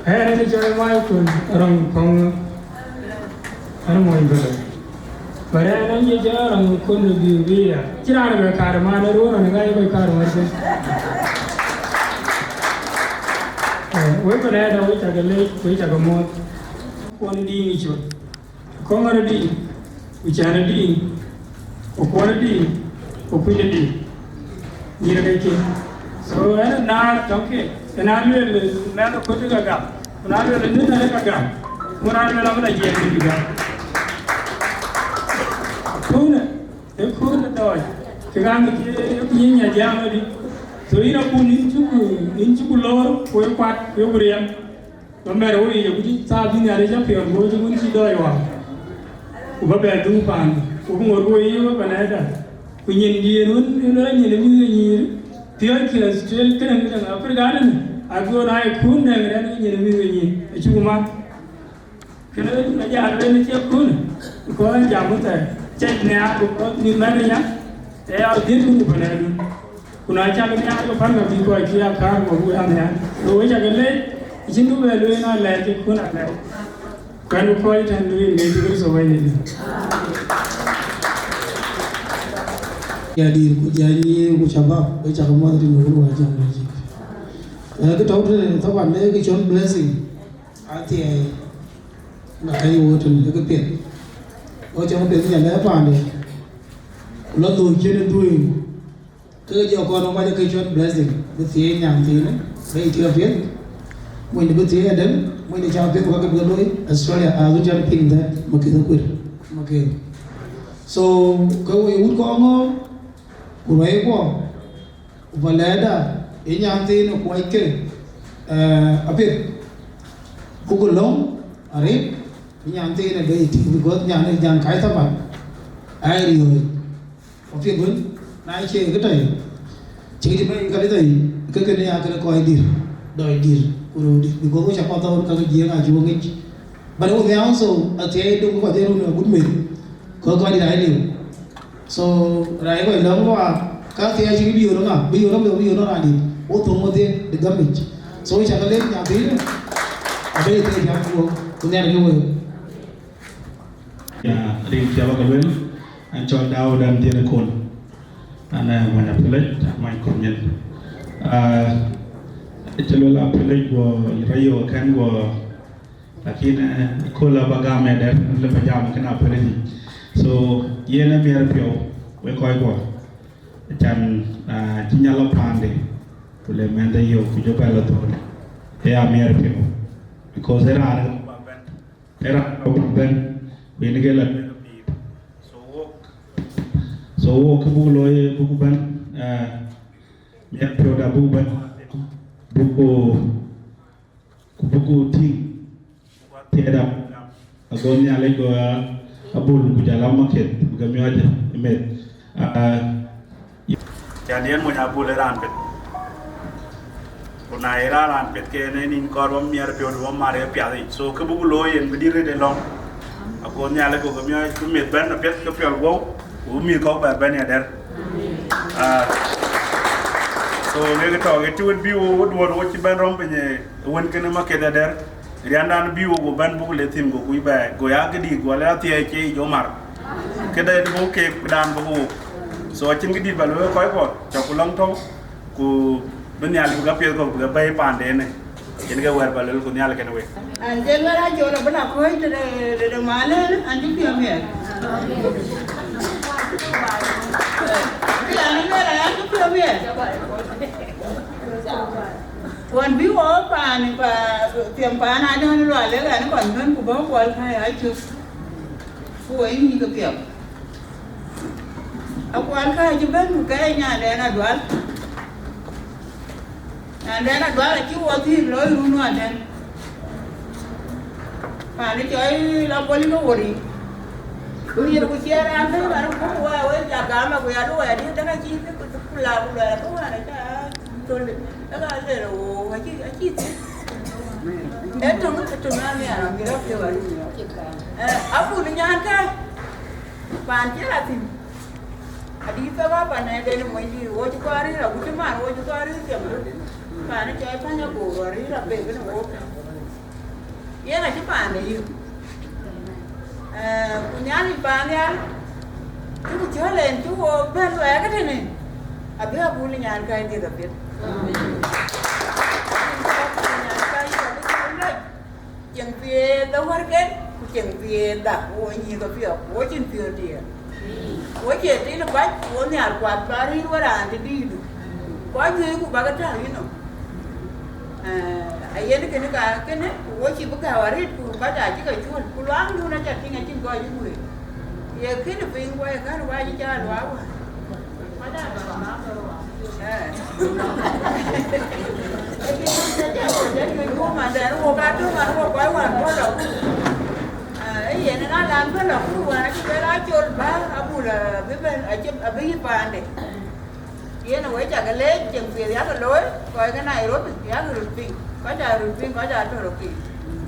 Ɣɛn ë cɔɔr ë Michael Rɔŋ Kɔŋ. An mony bï lɔ. But ɣɛn an, ye jɔɔr aŋö kon në bï bï ya. Cï raan bɛ kaar man ë ruɔ̈n ɣɔn ë ŋac bɛ kaar ŋɔ̈t ke. Eh, wek bɛ rɛɛt, wek cakë lec, wek cakë muɔ̈th. Kuɔn dïïŋ ë col. Kɔŋ ɣɔn dïïŋ, ku cän dïïŋ, ku kuɔn dïïŋ, ku kuc dïïŋ. Nyïïr ke cin. So, ɣɛn ë naar tɔŋ ke, ë na lueel mɛnh ë kööt ke gam, ku na lueel në thɛn ke gam, ku na lueel amën ajiɛɛm bï gam. Köölë, ë köölë dɔɔc, ke gam ke yïn nya jam adï. So, yïn abun yïn cuku, yïn cuku loor, ku ë kuat, ku ë ku riɛm. Bä mɛr woi ye kudï thaar bï Nhialic a piɔ̈ɔ̈th, go cï wun cï dɔɔc wä. Ku bä bɛ dhuŋ paan, ku bï ŋot woi ye we bä nɛɛda. Ku nyin diëër wun ë lɔ nyin ë mïth ke nyïïr, piɔ̈ɔ̈ckï Australia këdäŋ këdäŋ Africa tënë, ago na ye kun dɛŋ rɛ̈n ke nyin ë mïth ke nyïïr, acuku mat. Kënë aja lueel në cï kun, ku kɔn jam wun thɛɛr, cɛc nhiaar ku kɔn nïn mɛ̈n ë nya, ë ya dhiëth wun ku bä nɛɛdun. Ku na cak nhiaar ke pälkë bï kɔc cï akaar guɔ buk ya nhiaar. Ku we cakë leec, acïn kë bɛ lueel, na lɛɛc cï kun alɛɛc. Kɛn kɔc tɛ̈n rin Yecu Kërtho Bɛ̈nydït. Ya dït ku ja nyiëë ku shabab, we cakë muɔ̈th rin wun wa jam wa jik. Eh, kë tɔ̈u tënë thaban de kë cɔl blessing, athiɛɛi, na ka ye wo tënë, kë piɛth. Wo cɔl piɛth nya lɛ̈ paande. Ku la dhuk cïn ë dhuëëŋ. Ke jɔ kɔn ë mac ke cɔl blessing, bï thiëëc nyan thiinë, bï tik apiɛth. Mony de bï thiëëc adäŋ, mony de cä piɛth, wä ke bï looi Australia, a wun cän piŋ that, ma keth akuër, ma keth. So, ke woi wut kɔŋ ŋö, ku ruɛi kuɔ, ku bä lɛɛda, ë nyan thiinë kuɔc ke, eh, apiɛth. Buk lɔ̈ŋ, arëët, ë nyan thiinë bï tik, because nyan, nyan kac thaman, ai riööc. Ku piɛth wën, na cie kë tɔ̈, cï kë cï bɛ̈n kanitha yic, ke kënë ya kënë kɔc dïr, dɔc dïr, ku röör dïr, because wo cä path thɔ̈ɔ̈r ka ke jiëëŋ acï wo ŋic. But wo nhiaar so, athiɛɛi döŋ kɔc ee run agut meth, ke kɔc dït aa liu. So, rac kɔc lɔ̈ŋ luaak, ka thiɛɛi cï bï yöör ŋa, bï yöör ŋa, bï yöör ŋa raan dït, wo thöŋ wo dhiëth, dï gämic. So, wo cä ke lëk nyan thiinë, abï thiëëc jam ku wo, ku nhiar ke wëu. Ya, rin thiabä ke luel, an cɔl Daud an Dhiënë Kon. An, eh, mony Apelec, an mony Kurmin. Ah, cï luel Apelec guɔ rɔt yök kɛn guɔ, lakin, eh, kööl aba gam ë dɛ̈t, lë ba jam kën Apelec yic. So, yen ë miɛt piɔ̈u, wek kɔc guɔ. Can, ah, cï nya lɔ paande, ku le mɛnhde yök, ku jɔ bɛ lɔ thöl. Ë ya miɛt piɔ̈u. Because ë raan ë Ë raan ë buk bɛ̈n, ku yen ke la. So wok, so wok kë buk looi, buk bɛ̈n, eh, miɛt piɔ̈u da buk bɛ̈n, buk ku, ku buk ku tïŋ, tiɛɛt da, ago Nhialic go ya abul ku jɔl a maketh, bï ke miɔɔc ë meth. Ah, Can yen mony abul ë raan piɛth. Ku na ye raan raan piɛth ke en ë nïn kɔɔr wä miɛt piɔ̈u wä mar ë piath yic. So kë buk looi yen bï dït rëët ë lɔ̈ŋ. Ago Nhialic ku ke miɔɔc bï meth bɛ̈n apiɛth ke piɔl guɔ̈u, ku bï mïth kɔ̈k bɛ bɛ̈n ë adɛ̈r. Ah, so wek tɔ̈ ke cï wën bï wo duɔ̈ɔ̈r wo cï bɛ̈n rɔ̈m piny ë wën kënë maketh adɛ̈r. Riändan bï wok bɛ̈n buk le thïn, go kuc bɛ, go ya këdï, go le athiɛɛi cie yic omar. Këde buk keek dan buk wok. So acïn këdït bä lueel kɔc kuɔ, cɔk ku lɔ̈ŋ tɔ̈u, ku bï Nhialic bï ke piɛth kɔ̈k bï ke bɛ̈i paanden ë. Yen ke wɛ̈ɛ̈r bä lueel ku Nhialic kën wek. An jël wɛ̈ɛ̈r acol abï la kɔ̈ɔ̈c tëde, tëde malëër, an cï piɔ̈u miɛt. Bï an lueel an cï piɔ̈u miɛt. Ɣɔn bï wɔ paan, pa, thiëm paan adɔ̈ɔ̈n lual, lek an, kɔn bɛ̈n ku bɔ̈ kuɔl ka ya cök, ku wɔ yïn ke piɛth. Akual ka cï bɛ̈n ku kɛɛc nyanden Adual. Nyanden Adual acï wɔ thïn loi run wadɛ̈n. Paan cɔl la bɔ̈ lïk wor yic. Ku yen ku ciɛɛr raan bɛ̈n man ku wɛ̈ɛ̈r wek jak gam, aku ya du wɛ̈ɛ̈r diëër tëk acï ku la ku luɛɛr ku wɛ̈ɛ̈r aca thöl. Ëka lël wok acï, acï thïn. Ee töŋ, ee töŋ an nhiaar abï rɔt piɔ̈u arït. Ee, abun nyan kë. Paan cï rɔt thïn. Adï thok apanɛɛnden ë mony dïït, wo cï kɔɔr rïïr agut cï man, wo cï kɔɔr rïïr thiëm. Paan ë cɔɔc Pany Agoor arïïr abek ënë wok. Yen acï paande yïk. Ee, ku Nhialic paannhial, cï ku cɔl en cï wo bɛ̈n luɛɛk ëtënë, abï abun nyan käi dhiëth apiɛth. Amen. Nyan käi yïk abï cɔl lɔc. Cieŋ piɛth awärken, ku cieŋ piɛth da, wo nyïïk apiɔ̈k, wo cïn piɔ̈u tiɛɛl. Wo cie tïn kɔc, wo nhial kuat bä rïïr we raan të dïïtdu. Ku ajuëc ku bäk tääu yïnɔm. Ee, ayen kënë ka kënë, ku wo cï bï gäu arëët, ku kɔc aa cï ke cuöl, ku luaŋdun aca tïŋ acïn kɔc cï guëër. Ye kënë piny, ku ye kän wa cï ca luaak wään. Yen ëna lan bï lɔ kur wään acï bɛ̈n acol bä abul abï bɛ̈n acï abï yï paande. Yen we cak leec cieŋ piɛth yak looi kɔc ke Nairobi yak röt piŋ kɔc aa röt piŋ kɔc aa tɔ̈ röt piŋ.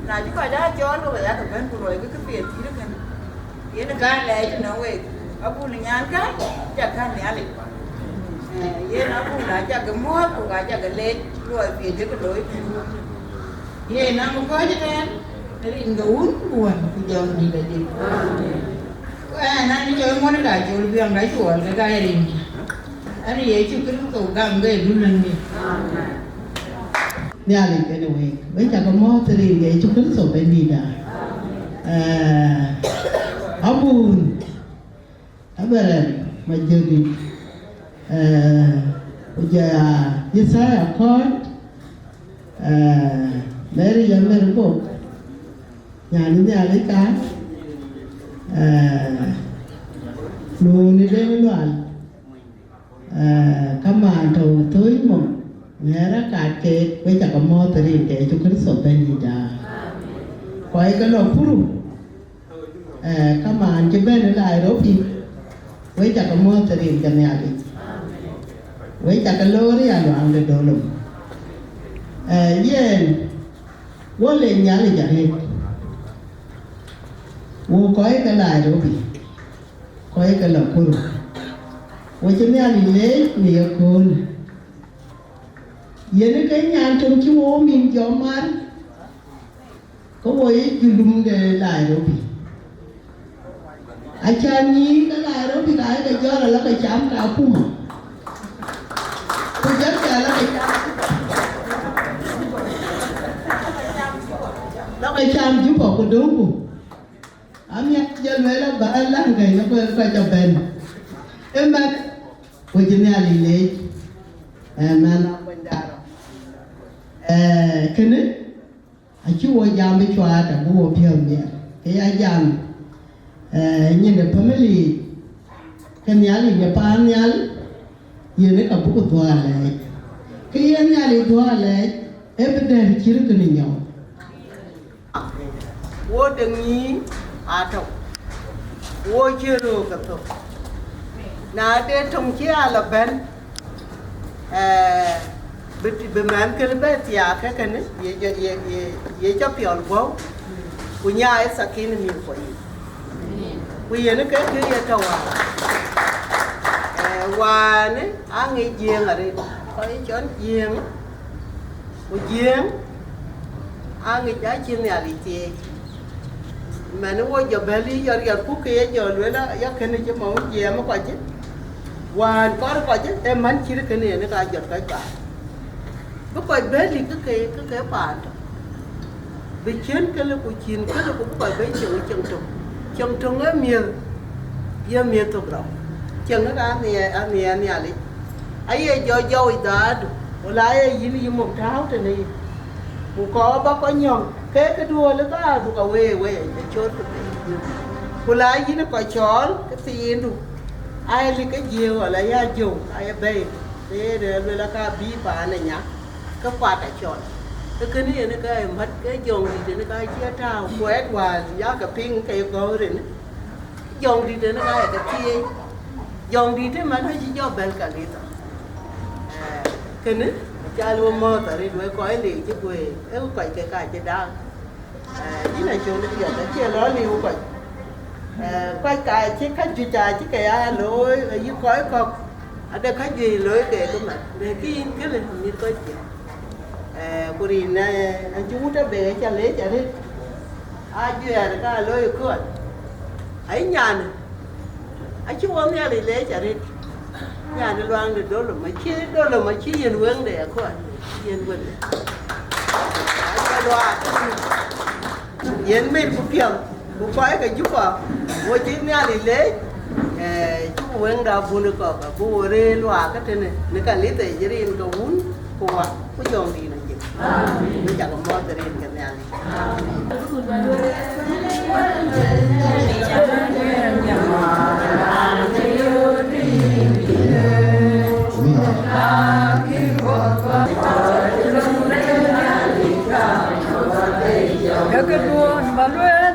Na cï kɔc aa cɔɔl ke we yak bɛ̈n ku luɔi ke kë piɛth cït kënë. Yen ka lɛɛc në wek, abun nyan ka, cak ka Nhialic. Eh, yen abun acak muɔ̈ɔ̈th, ku ka cak leec, luɔi piɛth jëkï looi pïïr. Yen am kɔc tɛ̈n, rin ke wun, ku wän, ku jɔŋ dït adït. Ku ɛn, an cɔl ŋuɔ̈n ka col biɔŋ ka cuɔl ke ka ye rin. An Yecu Kërtho gam ke dun an mi. Nhialic kenë wek, wek cak mɔ̈ɔ̈th rin ke Yecu Kërtho Bɛ̈nydïïtda. Eh, abun, Abaram Majök, eh, ku jɔ ya Yithaya Kɔ̈ɔ̈t, eh, Mary Jamer Bok, nyan Nhialic ka, eh, nu ni den lual. Eh, kamaan tɔ̈ thööc mɔ̈u, ŋɛɛr akat keek, wek cak mɔ̈ɔ̈th rin ke Yecu Kërtho Bɛ̈nydïïtda. Kɔc ke lɔ Kuru, eh, kamaan cï bɛ̈n ë Nairobi, wek cak mɔ̈ɔ̈th rin ke Nhialic. Wek cak loor ya luaŋ de dolom. Eh, yen, wo le Nhialic arëët. Wo kɔc ke Nairobi, kɔc ke lɔ Kuru. Wo cï Nhialic leec në yeköölë. Yen ke nyan töŋ cï wo mïn jɔ mar, ke wo ye julum de Nairobi. Aca nyïïn ke Nairobi ka ye ke jɔl ala ke cam Kakuma. Ku jɔl ke ala ke cam, la ke cam Juba ku döŋku. Amiɛt jɔ lueel aba alaŋ kɛ̈ny ë kɔc kɔc abɛ̈n. Ëmɛn, ku cï Nhialic leec, eh, man akuany darɔ. Eh, kënë, acï wo jam bï cuaat abï wo piɔ̈ɔ̈th miɛt. Ke ya jam, eh, nyin de family, ke Nhialic de paannhial, yen ë ka buk dhuɔ̈k alɛɛc. Ke yen Nhialic dhuɔ̈k alɛɛc, ee bï dɛ̈t cït kënë nyɔk. Wo de ŋic atɔ̈, wo cï röök ke thök. Na de töŋ cï a lɔ bɛ̈n, eh, bï, bï mɛnhkënë bɛ thiaak ke kënë, ye, ye, ye, ye, ye cɔ piɔl guɔ̈u, ku nyaai thakin ë mïth kuɔ yic. Ku yen ke kë ye tɔ̈ wään. Eh, wään, aŋic Jiëëŋ arëët, kɔc cɔl Jiëëŋ, ku Jiëëŋ, aŋic acï Nhialic thieec. Mɛn wo jɔ bɛ̈l yï jɔ riɛl, ku ke ye jɔ lueel, ya kënë cï mɔu jiɛɛm kɔc, wään kɔɔr kɔc, ee man cït kënë yen ka jɔt kɔc baai. Bï kɔc bɛ̈n lïk ke ke, ke ke paan tök. Bï ciën këlë ku cïn këlë ku bï kɔc bɛ̈n cieŋ, cieŋ töŋ. Cieŋ töŋ ee miëth, ye miëth thok rɔt. Cieŋ ë ka anhiɛɛr, anhiɛɛr Nhialic. Aye jɔ jɔu ë dhaadu, wala aye yïn yï muk tääu tënë yïn. Ku kɔɔr ba kɔc nyɔ̈ŋ, ke këduɔ̈ɔ̈l ë dhaadu ka wëë wëë, ë cööt këpei. Ku la yïn kɔc cɔɔl, ke thiindu. Aa lik ke jiëëk wala ya jɔŋ, aye bɛ̈ɛ̈i, ke yen ë luel aka bï paan ë nya, ke kuat acɔl. Ke kënë yen ke ë mät ke jɔŋdït yen ka cie tääu kuɛɛt wäär ya ke piŋ ke gɔ̈u rin. Jɔŋdït yen ka ye ke thieei. Jɔŋdït ë man acï jɔ bɛ̈l kanitha. Eh, kënë, acal wo mɔ̈ɔ̈th arëët wek kɔc leec cï guëër, ee kɔc ke ka cï daak. Eh, yïn acol piɛth, acie lɔ liu kɔc. Eh, kɔc ka cï ka juëc acï ke ya looi, ayï kɔc kɔ̈k, ade ka juëc looi ke ke mat, lakin kënë mïth kɔc piɛth. Eh, ku rin, eh, acï wut abek aca leec arëët, ajuɛɛr ka looi ëkööl. Ai nyanë, acï wɔ Nhialic leec arëët. Nyan ë luaŋ de dolom, acï dolom, acï yen weŋde akɔɔr, yen wende. Acï luaak, yen mit ku piɔ̈u, ku kɔc ke Juba, wo cï Nhialic leec, eh, cuk weŋda bun ë kɔ̈k, abï wo rëër luaak ëtënë, në kanitha yic rin ke wun, ku wä, ku jɔŋdït ajëk. Ku cak mɔ̈ɔ̈th rin ke Nhialic. Ee këduön bä lueel,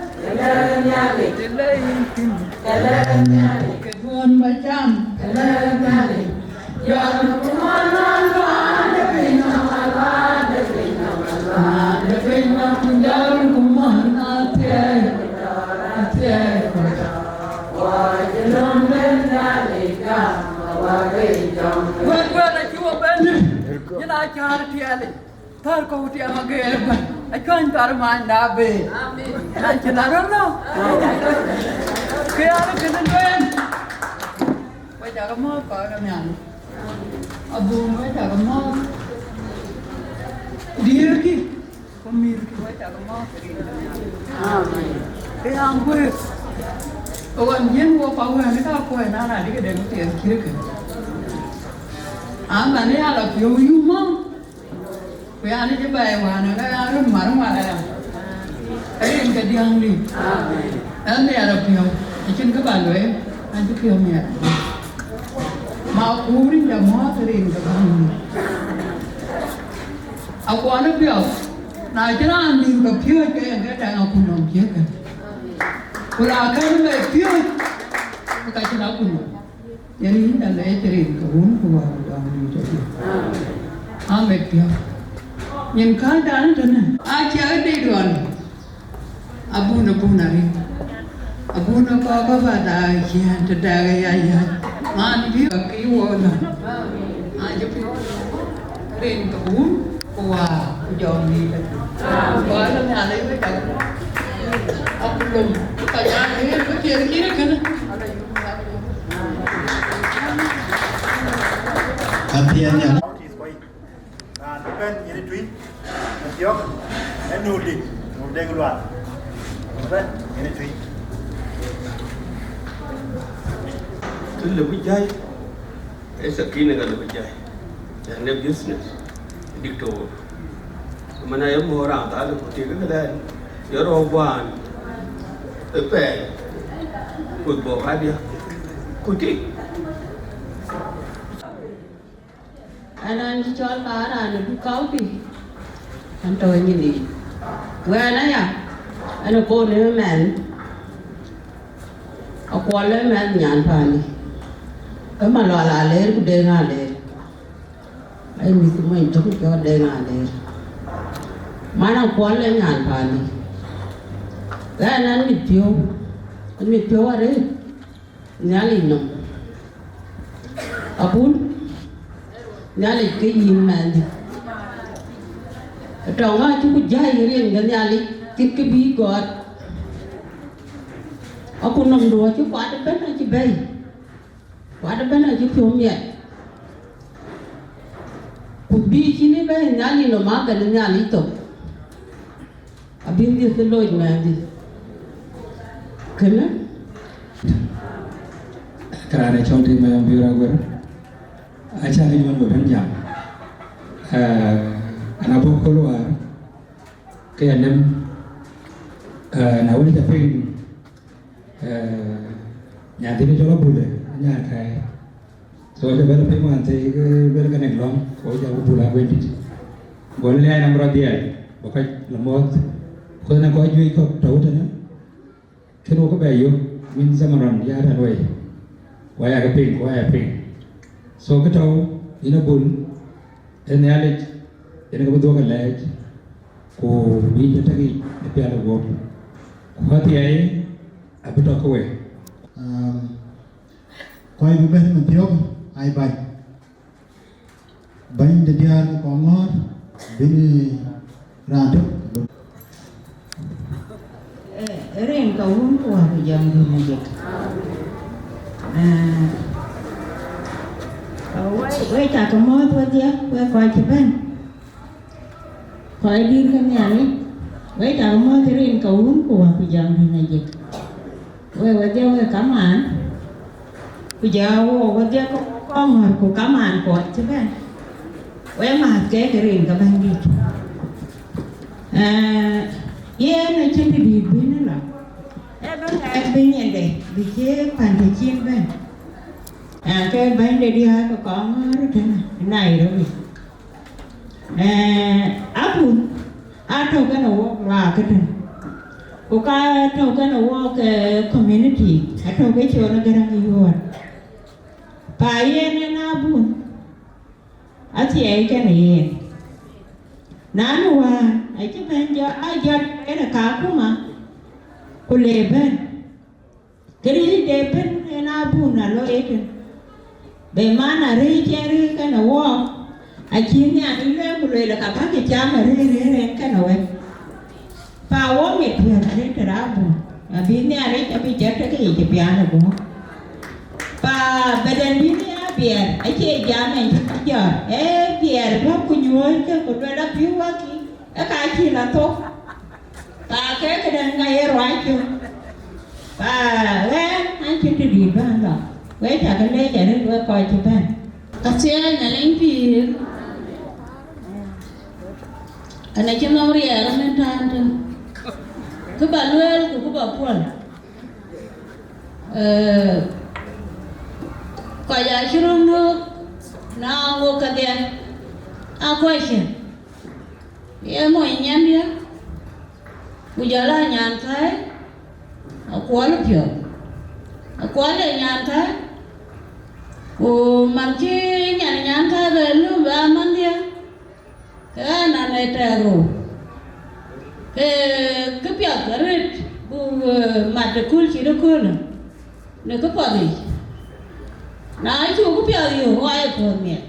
të le yïn thïn. Ee këduön bä cam, të le Nhialic. Wek, wek, acï wɔ bɛ̈n, yïn aa cäär tiɛɛlic. Thär kɔ̈u tiɛm ageer ëbɛ̈n, acuany thar manyda been. Amen. An cïn arɔ̈l nɔ̈. Kë an, kënë lueel. Wek cakë mɔ̈ɔ̈th kɔc ke Nhialic. Abun, wek cakë mɔ̈ɔ̈th. Diëërkï, ku mïthkï, wek cakë mɔ̈ɔ̈th rin ke Nhialic. Amen. Kë an guëër. Ɣɔn jiën wok pa wɛ̈ɛ̈n ka kuɛ̈n an, adï këdɛ̈ piɛth cït kënë. An, mɛn ë ya lɔ piɔ̈u yum mɔ̈u. Ku yan cï bɛ̈ɛ̈i wään, ë ka ya röt ŋuar ŋuar aya. Rin ke diäŋ dï. Ë miɛt apiɔ̈u, acïn kë ba lueel, an cï piɔ̈u miɛt. Ma kuur rin jɔ mɔ̈ɔ̈th rin ke bäny dï. Akuɔn ë piɔ̈u, na cï raan dït ke piööc ke yen ke tɛ̈ŋ akun nɔm ciëëk kën. Ku na kën bɛ piööc, ke ka cïn akun nɔm. Yen yïn ca lɛc rin ke wun ku wäär ku jɔŋdït tɔ̈. Amet piɔ̈u. Nyin kääc dan tënë. Acie dït ɣɔn. Abun, abun arëët. Abun ë kɔ̈k ë ba daai ciëën të dɛk ë ya yäc. Man bï kï wɔ lɔ. Acï piɔ̈u. Rin ke wun ku wäär ku jɔŋdït tɔ̈. Kɔc ke Nhialic wek cak. Akulum. Kɔc aa ɣëët bï piɛth cït kënë. Apiɛth nhial. Raan bï bɛ̈n yen ë tui, në thiɔ̈k, ë nu lik, nu dek luaar. Bï bɛ̈n yen ë tui. Kë lëu bï jai, ee sakina ka lëu bï jai. Yan ë business, diktor. Mana ye mɔ̈ɔ̈r raan dhal ku tik ke lɛn, ye rɔ̈ɔ̈k guan, ë pɛɛi, ku bɔ̈ kadiäk, ku tik. Ɣɛn an cï cɔl ba raan ë Duk County, ɣɛn tɔ̈ ë nyin yic. Wɛ̈ɛ̈n aya, ɣɛn ë kon ë mɛnh, Akuɔl ë mɛnh nyan paani, ë Malual Aleer ku Deŋ Aleer. Ai mïth mony tök cɔl Deŋ Aleer. Man Akuɔl ë nyan paani. Ɣɛn an mit piɔ̈u, an mit piɔ̈u arëët. Nhialic nɔm. Abun, Nhialic ke yïn mɛnhdï. Tɔŋ acï ku jäi rin ke Nhialic, cït kë bï gɔ̈t. Aku nɔmdu acï kuat ëbɛ̈n acï bɛ̈i. Kuat ëbɛ̈n acï piɔ̈u miɛt. Ku bï cïn ë bɛ̈i Nhialic nɔm akën Nhialic thok. Abï dhiëth ë loc mɛnhdï. Kënë. Këraan ë cɔl Tim Mayom Biöör Aguer. Acä ŋic wën bï bɛ̈n jam. Eh, an abɔ̈ kööl wäär, ke ya nɛm, eh, na wën ca piŋ, eh, nyan thiin cɔl Abule, Nyan kai. So, the bell ping one thing, bell connect long, ko ja ku bula gwendit. Go le nam radial, ba ka la mot. Ko na ko ju ko tawta na. Keno ko ba yo, min zamaran ya ta wai. Wa ya ka ping, wa ya ping. So ka taw ina bun, en ya lej, ina ka bu do ka lej. Ku bi ja tagi e pial go. Ku hati ai, abi to ko we. Um, Kɔc bï bɛ̈n ëmën thiɔ̈k, ai bac. Bɛ̈ny de diäär ke kɔŋ ŋɔ̈ɔ̈r, bï raan tök. Eh, rin ka wun ku wä ku jam du na jek. Eh, we, we ca ke mɔ̈ɔ̈th wedhie, we kɔc cï bɛ̈n. Kɔc dït ke Nhialic, we ca ke mɔ̈ɔ̈th rin ka wun ku wä ku jam du na jek. We wedhie we kamaan, ku ja wo wedhie ke kɔŋ ŋɔ̈ɔ̈r ku kamaan kɔc cï bɛ̈n. We mäth ke ke rin ke Bɛ̈nydït. Eh, yen acïn të dït bï në lɔ. Ee bï ŋɛk bï nyinde, bï cie pan të cin bɛ̈n. Eh, ke bɛ̈ny de diäär ke kɔŋ ŋɔ̈ɔ̈r tënë Nairobi. Eh, abun, atɔ̈ kenë wok luaak këtën. Ku ka tɔ̈ kenë wok, eh, community, atɔ̈ ke cɔl Gäräŋ Yuɔɔt. Pa yen en abun, athiɛɛi kenë yen. Na nu wään, acï bɛ̈n jɔ, a jɔt kenë Kakuma, ku le bɛ̈n. Këriëëc de bɛ̈n en abun alɔ etën. Be man arëëc en rëër kenë wɔɔk, acï Nhialic lueel ku lueel ka bäkï cam arëër rëër en kenë wek. Pa wɔ mit piɔ̈ɔ̈th arëët tëde abun, abï Nhialic abï jɔt ke yic piaan ë guɔ̈p. Pa bɛ̈dɛn bï Nhialic biɛɛr, acie jam en cï jɔt, ee biɛɛr bɔ̈ ku nyuɔ̈ɔ̈c ke ku lueel abï wäkï. Ë ka cï la thok, ka ke këdäŋ ka ye ruac cök, ka ɣɛn an cïn të dït bän lɔ, we ca ke leec arëët we kɔc cï bɛ̈n. Athiɛɛi Nhialic pïïr, ɛn acï nɔm riɛɛr ëmën tään tën, kë ba lueel ku kë ba puɔl. Eh, kɔc acï röt nöök na ŋok kedhie, aa kɔc cïn. Ye mony nyandiɛ̈, ku jɔl aa nyankäi, Akuɔl piɔ̈ɔ̈th. Akuɔl ee nyankäi, ku man cï nyan nyankäi bɛ lum bɛ aa manhdiɛ̈, ke ɣɛn an ee tɛɛr rou. Ke këpiath arëët buk, eh, mat ëkööl cït ëköölë në këpath yic. Na cuk këpiath yök, wa ye puɔ̈th miɛt.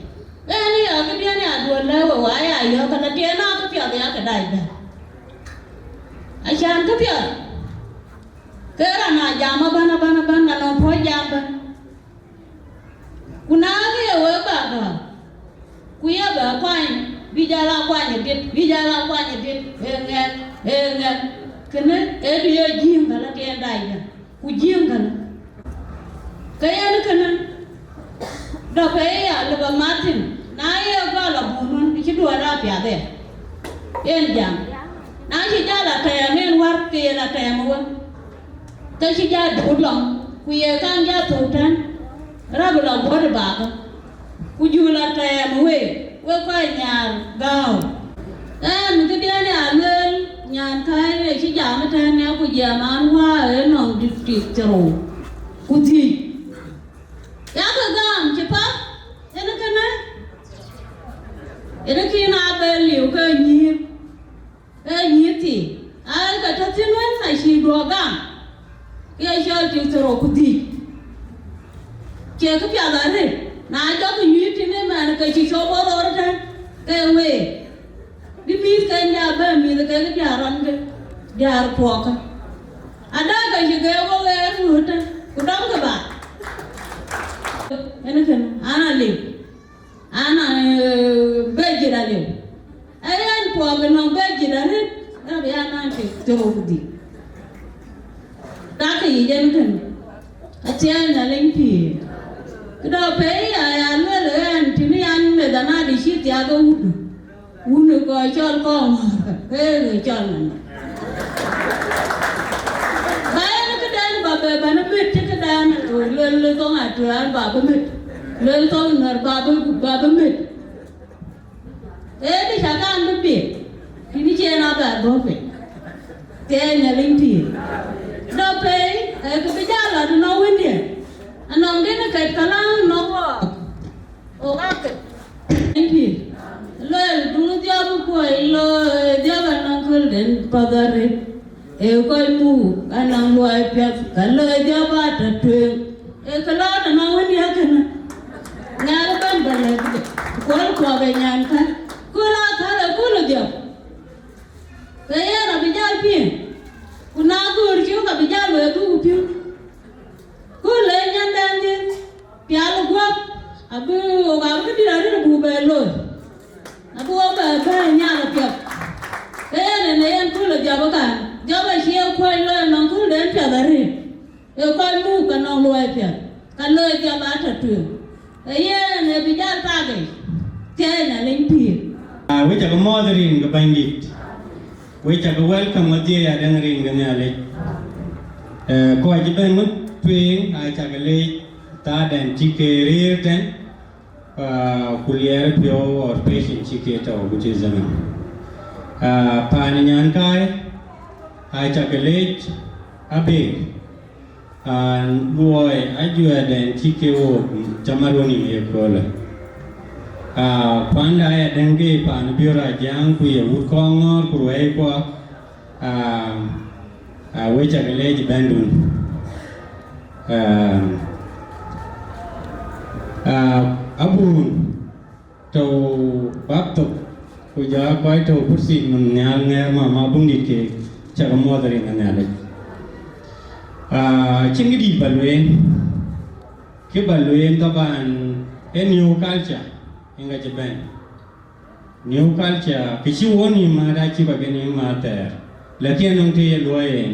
Ɣɛn ya këdiɛ̈n ya duɔ̈l lɛ̈k we, wa ya yɔ̈ɔ̈k, ke la tiɛɛn aa këpiath ya ke dac bɛ̈n. Acan këpiath, ke raan aa jam abän, abän, abän, na nɔŋ puɔ̈c jam bɛ̈n. Ku na ke ye wek bä gäm, ku ye bä kuany, bï jal aa kuany ë dit, bï jal aa kuany ë dit, ee ŋɛk, ee ŋɛk. Kënë ee bï ye jiëëŋ ka la tiɛɛn dac bɛ̈n. Ku jiëëŋ kënë. Ke yen kënë, dɔ̈p ë ya lëu ba mat thïn, na ye gɔl abun wën, cï duɔ̈ɔ̈r aa piath ë. Yen jam. Na cï jal a tɛɛm en wär, ke yen a tɛɛm ë wën. Ke cï jal duut lɔ, ku ye kaŋ jal thou tën, rap lɔ guɔ̈t ë bakä. Ku jul atɛɛm week, wek kɔc nhiaar gääu. Ɛn këdiɛ̈n ya lueel, nyankäi ë cï jam ëtɛ̈ɛ̈n ë ku jiɛɛm an, wää ë nɔŋ district thiërrou ku dhiëc. Yakë gam cï path, yen kënë, yen kïn aa bɛ liu ke nyïïr. Ee nyïïr thii, aa, ke tɔ̈ thïn wën acï duɔ̈k gam, ke ye cɔl tik thiërrou ku dhiëc. Cie këpiath arëët, na jɔkï nyïïr thïn ëmɛn, ke cï cop ɣɔn rɔt tɛ̈n, ke week. Bï mïthken ya bɛ̈n, mïth kek diäär rɔnkë, diäär puɔ̈kkë. Ada ke cï geek ɣɔn ɣer ŋööt tɛ̈n, ku dɔmkë ba. Ënë kënë, an, aliu. An, eh, bɛ jit aliu. Ee ɣɛn puɔ̈k ënɔŋ bɛ jit arëët, rap ya nɔn tik thiërrou ku dhiëc. Dak yic en kënë. Athiɛɛi Nhialic pïïr. Këdɔ̈ pei ya, ya lueel ɣɛn tïn yan meth anadï cï thiaak ë wut. Wun ë kɔc cɔl kɔŋ, ee cɔl man. Ba en këdɛn ba bɛ bɛ̈n ë bït cï këdɛn lueel. Luel thoŋ Atuɛɛr, ba bï mët. Luel thoŋ Nuɛɛr, ba bï, ba bï mët. Ee, kë cä kan bï piŋ, kïn cï en abɛ dhuɔ̈k piny. Thiɛɛi Nhialic pïïr. Dɔ pei, ee, kë bï jal lɔ tënɔŋ wëndiɛ̈. Anɔŋ dïn ë kɛt käläŋ nɔŋ wɔɔk. Ɣok aa kɛt. Nhialic pïïr. Luel, duŋ dhiɔp kuɔi looi, dhiɔp anɔŋ kööl den path arëët. Ee kɔc muk anɔŋ luɔi piɛth, ka looi dhiɔp aa tɔ tueŋ. Ee kë lɔ tënɔŋ wëndiɛ̈ kënë. Nhial ëbɛ̈n bä lɛ̈k de, kuɔl kuɔk ë nyankä. Kööl aa thäl ë kööl ë dhiɔp. Ke yen abï jal piŋ. Ku na dhöör cök abï jal wëë dhuk piŋ. Ku le nyanden dhil, pial guɔ̈p, abï ɣok abï këdït arëët buk bɛ looi. Abï ɣok bɛ bɛ̈ɛ̈i nhial apiɛth. Ke yen ënë yen kööl ë dhiɔp ëkan. Dhiɔp acie kuɔc looi nɔŋ kööl den piɛth arëët. Ee kɔc muk ke nɔŋ luɔi piɛth, ka looi dhiɔp aa tɔ tueŋ. Ee yen ë bï jal pakic, thiɛɛi Nhialic pïïr. Ah, we cakë mɔ̈ɔ̈th rin ke Bɛ̈nydït. We cakë welcome wedhie ya dɛ̈ŋ rin ke Nhialic. Eh, kɔc ëbɛ̈n wën tueŋ, aa cakë leec thaadɛn cï ke rëër tɛ̈n, ah, ku liɛɛr piɔ̈u or patient cï ke tɔ̈u ku cï zaman. Ah, paan nyankäi, aa cakë leec abëër. An luɔi ajuɛɛrden cï ke ɣok cä mat wën ye köölë. Ah, kuanda ya dɛ̈ŋ ke paan Biöör Ajaŋ ku ye wut kɔŋ ŋɔ̈ɔ̈r ku ruɛɛi kuɔ, ah, ah, we cakë leec bɛ̈ndun. Ah, ah, abun tɔ̈u bäk thok, ku jɔ kɔc tɔ̈u kurthi nɔm nhial ŋɛɛr mama buŋdït ke cakë muɔth rin ë Nhialic. Ah, cïn këdït bä lueel, kë bä lueel taban ë new culture yen ka cï bɛ̈n. New culture, kë cï wɔ nïïm määt acï bä ke nïïm määt thɛɛr. Lakin nɔŋ të ye luɔi en,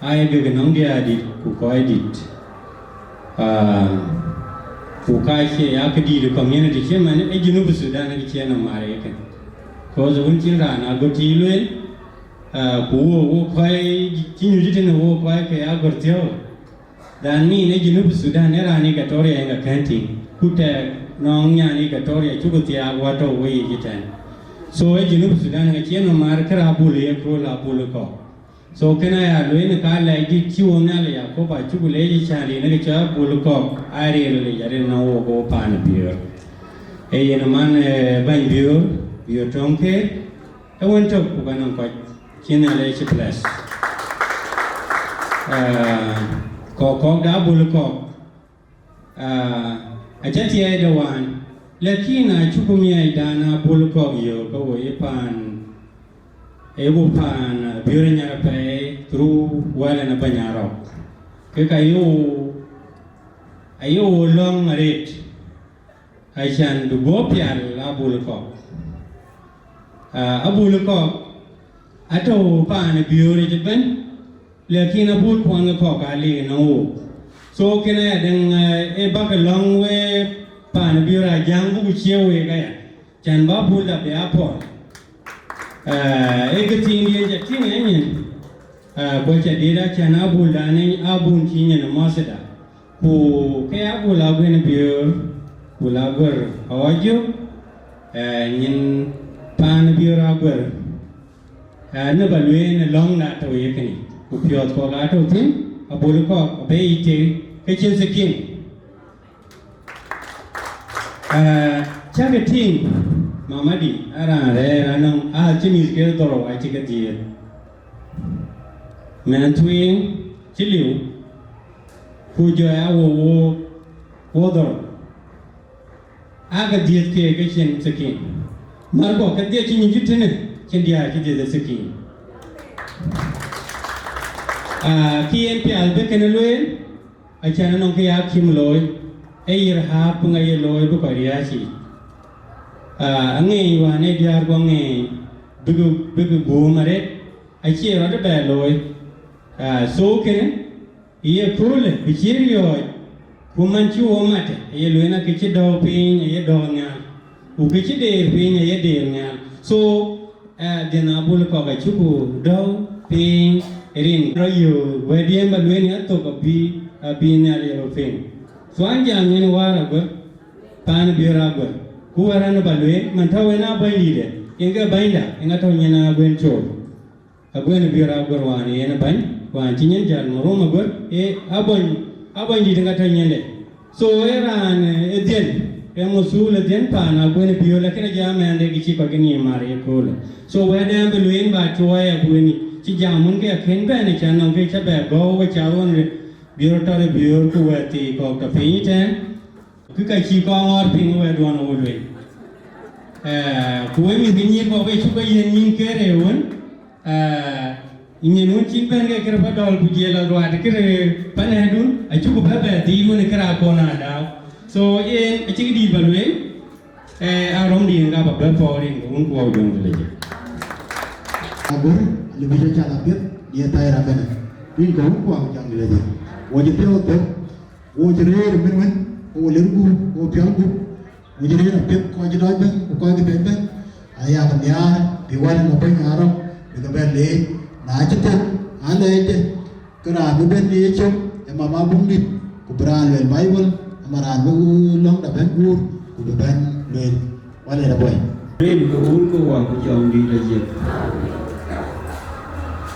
aa ye gëk nɔŋ diaardït ku kɔcdït. Ah, ku ka cie ya këdït ë community cï man ë Junub Sudan ë cï en nɔm määr ye kën. Cause wën cïn raan agör cï lueel, ah, ku wo, wo kɔc cï nyuc tënë wo kɔc ke agör thiɔ̈k. That mean ë Junub Sudan ë raan Equatoria yen ka kɛ̈n tïŋ, ku tɛ̈k nɔŋ nyan Equatoria cuk thiaak wä tɔ̈u wei yic ëtɛ̈ɛ̈n. So ë Junub Sudan ka cï en nɔm määr kërë abul ye kööl abul ë kɔ̈k. So kënë aya lueel në ka lɛc dït cï wo Nhialic ya kop acuk leec ë cän rin ë ke cɔl abul ë kɔ̈k, aa rëër leec arëër nɔŋ wo ke wo paan ë Biöör. Ee yen man, eh, bɛ̈ny Biöör, Biöör Töŋ Keer, ë wën tök ku ka nɔŋ kɔc cï Nhialic cï bless. Ah, kɔ̈k kɔ̈k da abul kɔ̈k, ah, acä thiɛɛi de wään, lakin acuk miɛɛcdan abul kɔ̈k yök ke wo ye paan, ee wo paan, ah, Biöör Nyarapɛi through wɛ̈l en ë Bɛ̈ny Arɔ̈k. Ke ka ye wo, aye wo lɔ̈ŋ arëët. Acän bï guɔ̈p pial abul kɔ̈k. Ah, abul kɔ̈k atɔ̈u paan ë Biöör yic ëbɛ̈n, lakin abul kuɔn ke kɔ̈k aa lik ënɔŋ wook. So kënë aya dɛ̈ŋ, eh, ë bäk lɔ̈ŋ we paan ë Biöör Ajaŋ buku cie week aya. Cän bä abulda bï a pɔ̈l. Eh, ee kë thiindiɛ̈n ca tïŋ ë nyin, eh, ku aca dït acän abuldan ë abun cï nyin ë mɔ̈thda. Ku ke abul aguën Biöör, abul aguër awajök, eh, nyin paan Biöör aguër, eh, në bä lueel në lɔ̈ŋda tɔ̈u ye kënë. Ku piɔ̈ɔ̈th kɔ̈k aa tɔ̈u thïn, abul kɔ̈k abë yic tek ke cïn thikin. Ah, cäkë tïŋ, mamadi, ë raan rɛɛr anɔŋ, aa cï mïth ke dhorou acï ke dhiëëth. Mɛnh tueŋ cï liu, ku jɔ ya wo, wo, wo dhorou. Aa ke dhiëëth keek ke cïn thikin. Märkɔ ke dhiëëth cï nyuc tënë, cïn diäär cï dhiëëth ë thikin. Ah, kë yen pial bï kënë lueel, acän anɔŋ kë ya Kim looi, ee yïr hääp ŋa ye looi bï kɔc riääc yiic. Ah, aŋeeny wään ee diäär guɔ ŋeeny bïkï, bïkï guum arëët, acie rɔt ëbɛ looi. Ah, so kënë, ye köölë bï cïï riɔ̈ɔ̈c, ku man cï wo matë, aye lueel na kë cï dɔ̈ɔ̈u piny aye dɔ̈ɔ̈u nhial, ku kë cï deer piny aye deer nhial. So, Eh, dhiën abul kɔ̈k acuku dɔ̈u piny rin rɔt yöök wɛ̈tdiɛ̈n bä lueel ya thok abï, abï Nhialic rɔt piŋ. Thuan jam nyin Wäär Aguër, paan Biöör Aguër. Ku wɛ̈t raan ba lueel, man tɔ̈ en aa bänydïïtde, yen ke bänyda, yen atɔ̈ nyin Aguën Col. Aguën Biöör Aguër wään yen bäny, wään cï nyin jäl Marum Aguër, ee abäny, abänydït yen atɔ̈ nyinde. So, ee raan, ee dhiën, ee masuul ë dhiën paan Aguën Biöör, lakin ajɔ amɛɛnde kë cï kɔc ke nïïm mar ye köölë. So, wɛ̈tde bï lueel ba tuɔɔi Aguën, cï jam wun ke akën bɛ̈n, ë can nɔm ke cä bɛ gɔ̈u, we ca ɣön Biöör tɔ̈ ë Biöör, ku wɛ̈t thii kɔ̈k tɔ̈ piny tɛ̈ɛ̈n, kë ka cï kɔn ŋɔ̈ɔ̈r piŋ wɛ̈tduɔn ë wo lueel. Eh, ku we mïth ke nyïïr kɔ̈k, we cuk ke yiën nyïn keer ë wën, eh, nyin wën cïn bɛ̈n ke kërë pa dɔ̈l, ku jiël aluaat kërë pa nɛ̈ɛ̈dun, acuk bɛ̈ bɛ dhil wën ë kërë akɔn aa dau. So, yen acïk dïït ba lueel, eh, a röm dïït ka ba bɛ̈ pɔ̈ɔ̈r yen ke wun kuɔɔu jɔŋ de lec. Aguër, alëu bï cä cath apiɛth, ye thɛɛr abënë. Rin ke wun kuɔɔu jɔŋ de lec. Wo cï piɔ̈u thök, wo cï rëër ë min wën, wo lir gup, wo piɔl gup, wo cï rëër apiɛth kɔc cï dɔc bɛ̈n, ku kɔc cï piɛth bɛ̈n, aya ke nhiaar, bï wɛ̈t ë bɛ̈ny Arɔ̈k, bï ke bɛ̈n leec, na cï thök, aa lɛɛcde, ke raan bï bɛ̈n ye cök, ë mama buŋdït, ku bï raan lueel Baibol, ama raan bï lɔ̈ŋda bɛ̈n guur, ku bï bɛ̈n lueel. Wala da boy. Rin ke wun ke wa ku jɔŋ dït ayiëk.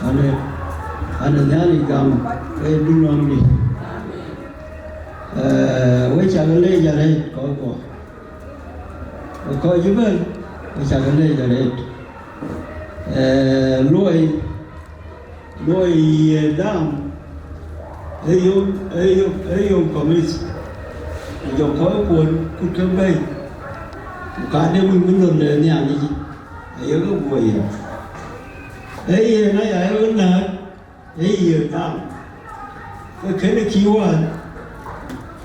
Ane, ane Nhialic gam, ke du nɔm dït. Eh, we cak leec arëët kɔc kuɔ. Kɔc ëbɛ̈n, we cak leec arëët. Eh, luɔi Luɔi ye dam, ë yom, ë yom, ë yom kamith, ku jɔ kɔc kuɔn kut ke bɛ̈i, ku ka de wïc bï lon de Nhialic, ayek guɔ ye. Ee yen aya ë näk, ë ye dam, ke kënë kï wään,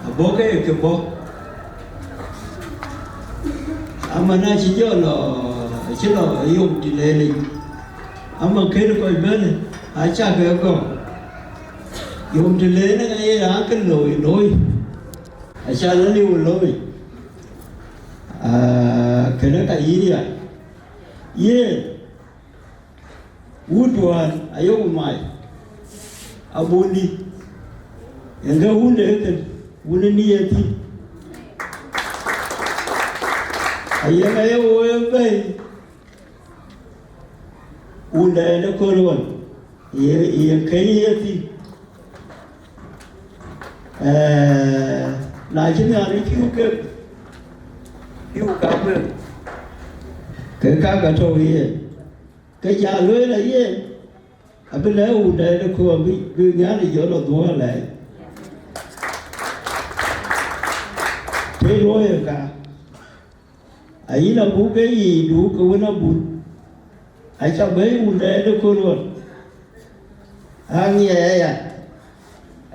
abɔ̈ ke ye ke bɔ̈. Ama na cï jɔ lɔ, cï lɔ yom tï lëëlic, ama kën kɔc bɛ̈n, acä ke gɔ̈k. Yom tï lëëlic aye raan kën looi, looi, acä lɔ liu looi. Ah, kënë ka yïn ya. Yen, wut wään ayok mai, abuni, yen ke wun de thïn, wun ni ye thïn. Ayen aye wo ye bɛ̈i, wun de yen ë kööl ɣɔn, ye, ye keny ye thïn. Eh, na cï Nhialic piu ke, piu ka kueŋ, ke ka ke tɔ̈u yen. Ke ja lueel aye, abï lɛ̈k wun dɛɛt ë kööl bï, bï Nhialic jɔ lɔ dhuɔ̈k alɛɛc. Të luɔi ë ka, ayïn abuk ke yiic du ke wën abun, aca bɛ̈i wun dɛɛt ë kööl ɣɔn, aŋiɛc aya,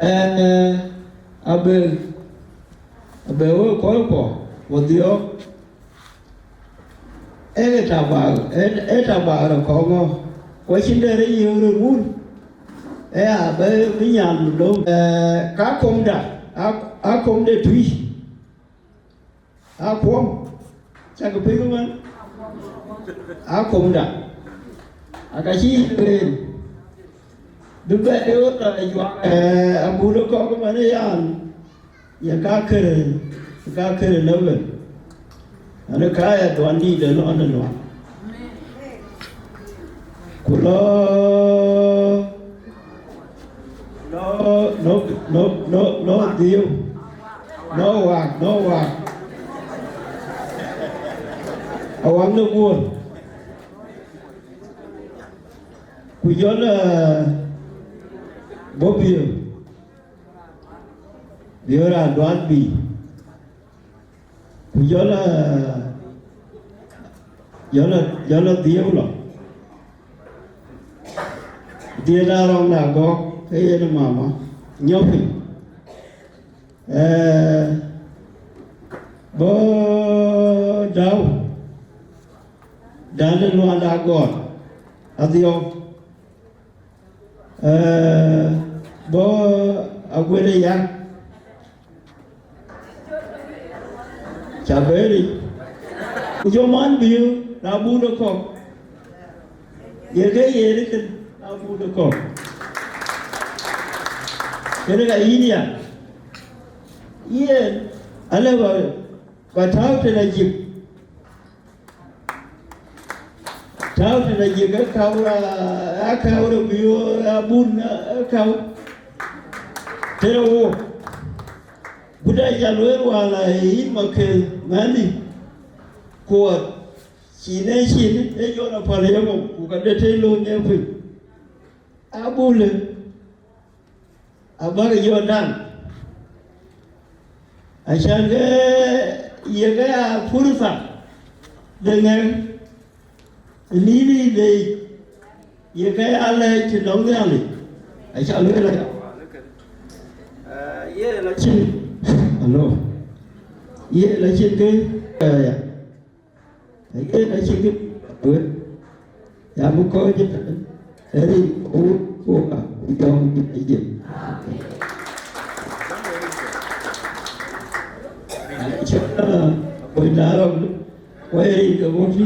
ɛn, eh, abë, abë wek kɔc kuɔ, wo dhiɔ̈ɔ̈k, ee ke tabak, ee, ee tabak rɔt kɔŋ ŋɔ, ku acïn dɛ̈ rɔt yiëk röt wun, ee abë bï nyan dom. Eh, ka komda, a, a komde tui, a kuɔm, cak piny man, a komda, aka cï reen, bï bɛ ë ɣöt rɔt ë juak, eh, abun ë kɔk man ë yan, ye ka kërë, ka kërë lëbën. Ane ka ya duan dïït de lɔn de lɔn. Ku lɔ, lɔ, lɔ, lɔ, lɔ, lɔ dhiëu. Lɔ wak, lɔ wak. Awak de guɔ̈r. Ku jɔl, eh, bɔ̈ biëër. Biëër raan duan bï. Ku jɔl, eh, jɔl, jɔl dhiëu lɔ. Dhiëu da rɔŋ da gɔ̈k, ke yen mama. Nyɔk piny. Eh, bɔ̈ dau. Dan de luanda gɔ̈ɔ̈r. Adhiɔ̈k. Eh, bɔ̈ aguël ë yak, ca bɛ̈ɛ̈r yic. Ku jɔ man bï na buut ë kɔ̈k, ye ke yen kën na buut ë kɔ̈k. Kënë ka yïn ya. Yen, alë ba, ba tääu tënë Ajik. Tääu tënë Ajik, ë käu, ë käu rɔt bï yo, abun, ë käu tënë wo. Buda ya lueel wala yïn Makël mɛnhdi, kuɔt, cïn ë cin, ë jɔn apal yemok, ku ka de të loony ë piny. Abulë, abäk jɔ daŋ. Acan ke ye ke ya purtha de ŋɛk, nïn ë leec, ye ke ya lɛɛc të nɔŋ Nhialic. Aca lueel aya. Ye la cin, alo. Ye la cin ke, aya. Yen acï kë wek, ya bï kɔc ëtɛ̈n, ë rin ke Wun ku Wä ku Jɔŋdït Ajik. Acɔl, ah, Bɔ̈nyda Arɔ̈k, ku ë rin ke Wun tï,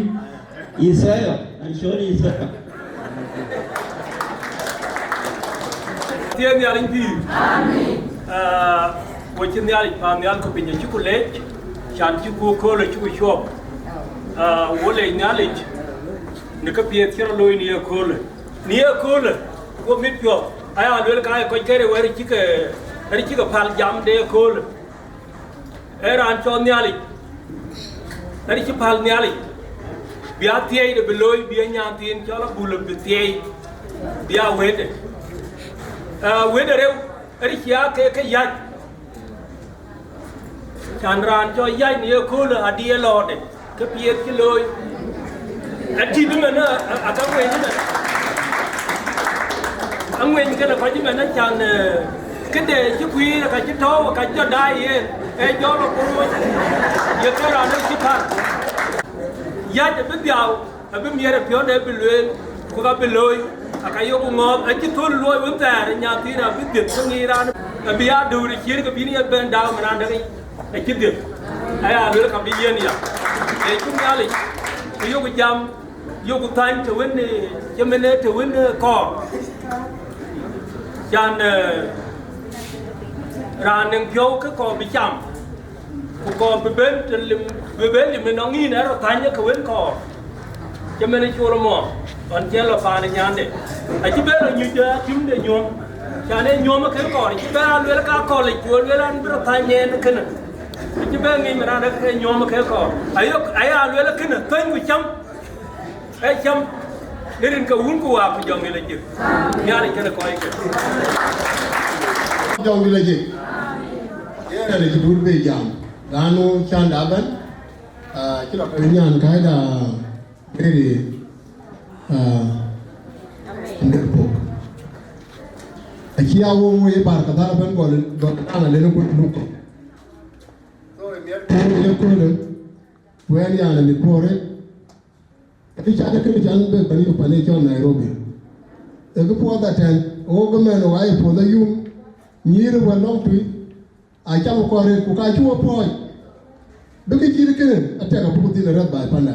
Yithaya, acɔl Yithaya. Thiëëc Nhialic pïïr. Amen. Ah, wo cï Nhialic paan nhial ku piny acï ku leec, can cï ku köölë cï ku cuɔp. Ah, wo leec Nhialic në këpiɛth cï rɔt looi në ye köölë. Në ye köölë, wo mit piɔ̈ɔ̈th, aya luel ka ye kɔc kërë wɛ̈ɛ̈r cï ke, wɛ̈ɛ̈r cï ke päl jam de ye köölë. Ee raan cɔl Nhialic, ënë cï päl Nhialic, bï a thiɛɛi de bï looi, bï a nyan thiin cɔl Abulë bï thiɛɛi, bï a wëëtde. Aa, wëëtde reu, ënë cï a ke, ke yäc. Can raan cɔl yäc në ye köölë adï ë lɔɔde. Kë piɛth cï looi. Atït ëmën, a, a, aka ŋueny ëmën. Aŋueny kënë kɔc ëmën, can, eh, këde cï guiir, ka cï tɔ̈u, ka jɔ daai yen, ee jɔ lɔ kuruc, ye ke raan ë cï päl. Yäc abï dhiau, abï miɛt ë piɔ̈nde bï lueel, ku ka bï looi, aka yok ŋɔ̈ɔ̈th, acï thöl luɔi wën thɛɛr, ë nyan thiin abï dhiëth, ku ŋic raan, abï aa döör ë ciëën, ke bï yen bɛ̈n daau ëmën raan däk yic. Acï dhiëth, aya luel ka bï yen ya. Ee cï Nhialic, ku yok jam, yok thany të wën, eh, cï mën, eh, të wën, eh, kɔɔr. Can, eh, raan nɛŋ piɔ̈u ke kɔɔr bï cam, ku kɔɔr bï ben të lim, bï ben lim ënɔŋ yïn ë rɔt thany ke wën kɔɔr. Cï mën ë col mɔ, ɣɔn cï lɔ paan ë nyande. Acï ben rɔt nyuc, eh, tim de nyuɔm. Can ee nyuɔm ë ke kɔɔr, acï ben a luel ka kɔl, ku luel an bï rɔt thany en kënë. Acï ben ŋic mën raan däk ke nyuɔm ë ke kɔɔr. Ayok, aya luel kënë, thany ku cam. Ee cam, në rin ke Wun ku Wä ku Jɔŋdït Ajik. Nhialic kënë kɔc ke. Jɔŋdït Ajik. Yen ë cï duut bï jam. Lanu can da bɛ̈n, ah, cï lɔ ke nyan kääc da Mary, ah, Ndek Pok. Acï a wo wo ye bar ka dhal bɛ̈n gɔl, gɔl ana lene ku luk. So, ë miɛt ku ye köölë, wɛ̈ɛ̈n yan amit puɔ̈r ë. Kë cak kënë can bï bɛ̈n yök pan ë cɔl Nairobi. Ee kë puɔth atɛ̈n, ɣok ëmɛn ɣok aa ye puɔ̈th ayum, nyïïr ë wɛ̈t lɔ̈ŋ tui, acam kɔɔr rëët, ku ka cï we puɔ̈ɔ̈c. Bï kë cït kënë atɛ̈k abuk dhil arɛ̈th baai panda.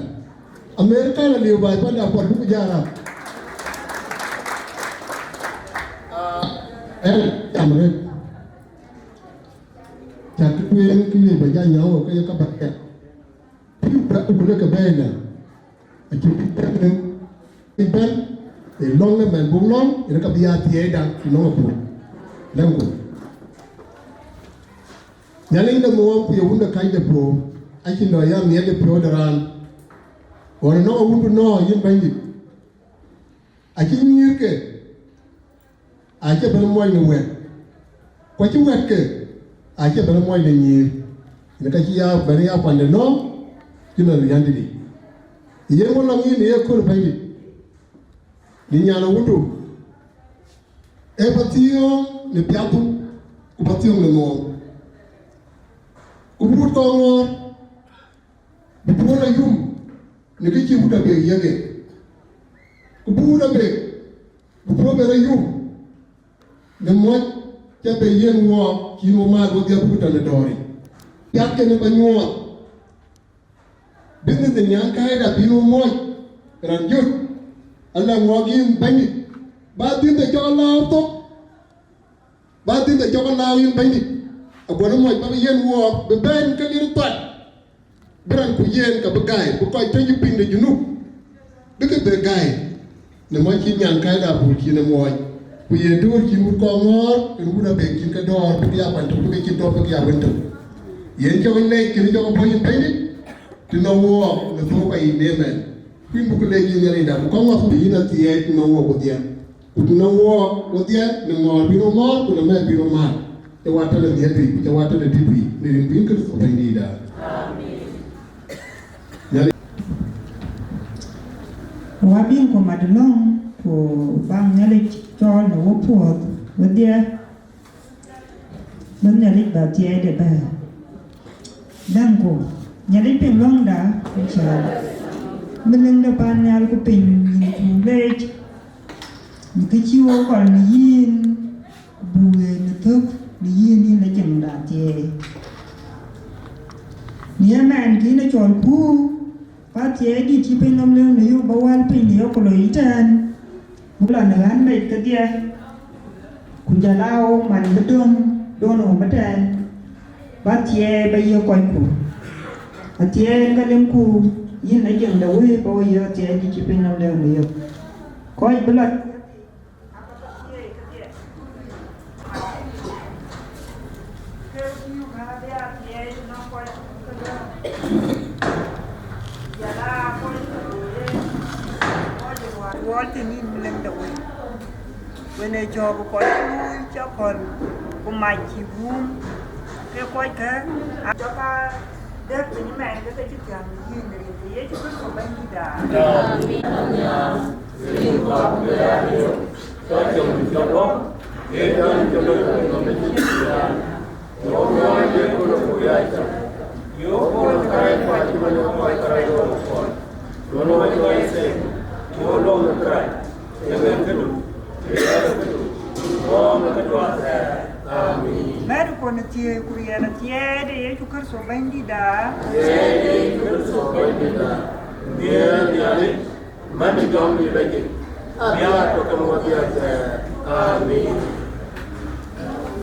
Amerika aliu baai panda apuɔl buk jal rap. Aa, ɛn jam rëët. Cak kë tueŋ kë wiëc ba jal nyɔk ɣok ke ye ka bäk kɛ̈k. Pïu bɛ̈k ku lëk ke bɛ̈ɛ̈i lɛ̈ŋ. Acï bï bɛ̈n ë bɛ̈n ë lɔ̈ŋ ëmɛn buk lɔ̈ŋ, yen ka bï ya thiëëcda nɔŋ apuɔ̈u. Lɛ̈ŋku. Nhialic de muɔɔm ku ye Wun de kɛ̈c de puɔ̈u, acïn dɔc ya miɛt de piɔ̈u de raan. Ɣɔn ë nɔŋ awundu nɔ̈ɔ̈r yïn Bɛ̈nydït. Acï nyïïrke, acï bɛ̈n muɔc në wɛ̈t, ku acï wɛ̈tke, acï bɛ̈n muɔc në nyïïr. Yen ka cï ya bɛ̈n ya kuande nɔ̈ɔ̈m, cï lɔ riɛ̈n dït yic. Yen wën lɔ ŋic në ye kööl Bɛ̈nydït, në nyan awundu, ee bä thiɔ̈ɔ̈ŋ në piathdu, ku bä thiɔ̈ɔ̈ŋ në muɔɔm. Ku bï wut kɔn ŋɔ̈ɔ̈r, bï puɔ̈u la yum në kë cï wut abek yiëk en. Ku bï wut abek, bï puɔ̈u ben la yum në muɔc ca ben yiën wɔɔk cïn wo maat wodhie buk tɔ̈ në dɔ̈ɔ̈ric. Piath kënë bä nyuɔɔth. Business de nyan kääcda bï wo muɔc, raan jöt, ala ŋuɔɔk yïn Bɛ̈nydït, bä dhiëth de cɔk alääu thok. Bä dhiëth de cɔk alääu yïn Bɛ̈nydït, Aguɔ në mɔc bä yen wɔɔk bï bɛ̈n ke lir thɔt, bï raan ku yen ka bï gäi, bï kɔc tɔ̈ cï piny de Junub bï ke bɛ gäi. Në mɔc cï nyan kääc abur cïn ë muɔɔc, ku ye döör cïn wut kɔn ŋɔ̈ɔ̈r, yen wut abek cïn ke dɔ̈ɔ̈r, bïk ya kuany tök, bïk ke cïn tɔ̈, bïk ya wën tök. Yen cɔk lɛc kën cɔk bɔ̈ yen Bɛ̈nydït, të nɔŋ wɔɔk në thok ayic në ëmɛn. Kuïn buk lec yïn Nhialicda, ku ka ŋɔ̈th bï yïn athiɛɛc të nɔŋ wɔɔk wodhie. Ku të nɔŋ wɔɔk wodhie, në ŋɔ̈ɔ̈r bïn wo ŋɔ̈ɔ̈r, ku në mɛ̈th bïn wo määth. Ë wat tɔ̈ në nhiëër juëc, ku cä wat tɔ̈ në dït juëc, në rin kuïn Kërtho Bɛ̈nydïïtda. Amen. Nhialic. Wa bïn ku mat lɔ̈ŋ, ku baŋ Nhialic cɔɔl në wopuɔ̈th wedhie, bï Nhialic bä thiɛɛcde bɛ̈ɛ̈r. Däŋku, Nhialic piŋ lɔ̈ŋda, ku cä bï lëŋde pan nhial ku piny, yïn cuk leec, në kë cï wo kɔl në yïn, ku buk ɣet në thök në yïn, yïn Lajëŋda thiɛɛi. Në ëmɛn kïn ë cɔl kuur, ku athiɛɛi dït cï piny nɔm lëu në yök bä wäl piny në yök ku loi ëtɛ̈ɛ̈n, buk lɔ në ɣän mec kedhie, ku jɔl aa wo man bï döŋ, döŋ ë wum ëtɛ̈ɛ̈n, bä thiɛɛi bä yiëk kɔcku. Athiɛɛi ka limku, yïn Lajëŋda wëi bä wo yiëk athiɛɛi dït cï piny nɔm lëu në yök. Kɔc bï lɔ Ke pïu kän abï a thiëëc nɔŋ kɔc ke döŋ, jɔl aa kɔc ke looi ë kɔc ë ruääi. Wɔ tïŋ yïn Lajëŋda wëi, wën ë cɔ̈k kɔc luui cä kɔ̈l, ku mac cï guum, ke kɔckë a jɔk aa dɛ̈k piny ëmɛn ke ke cï thiäŋ në yïn, në rin ke Yecu Kërtho Bɛ̈nydïtda. Amen. Amen. Mɛ̈t kɔn thiëëc ku riɛl athiɛɛi de Yecu Kërtho Bɛ̈nydïtda. Athiɛɛi de Yecu Kërtho Bɛ̈nydïtda. Nhiëër Nhialic, man ë jɔŋdït Lajëŋ, bï aa tök kenë wäthii athɛɛr. Amen.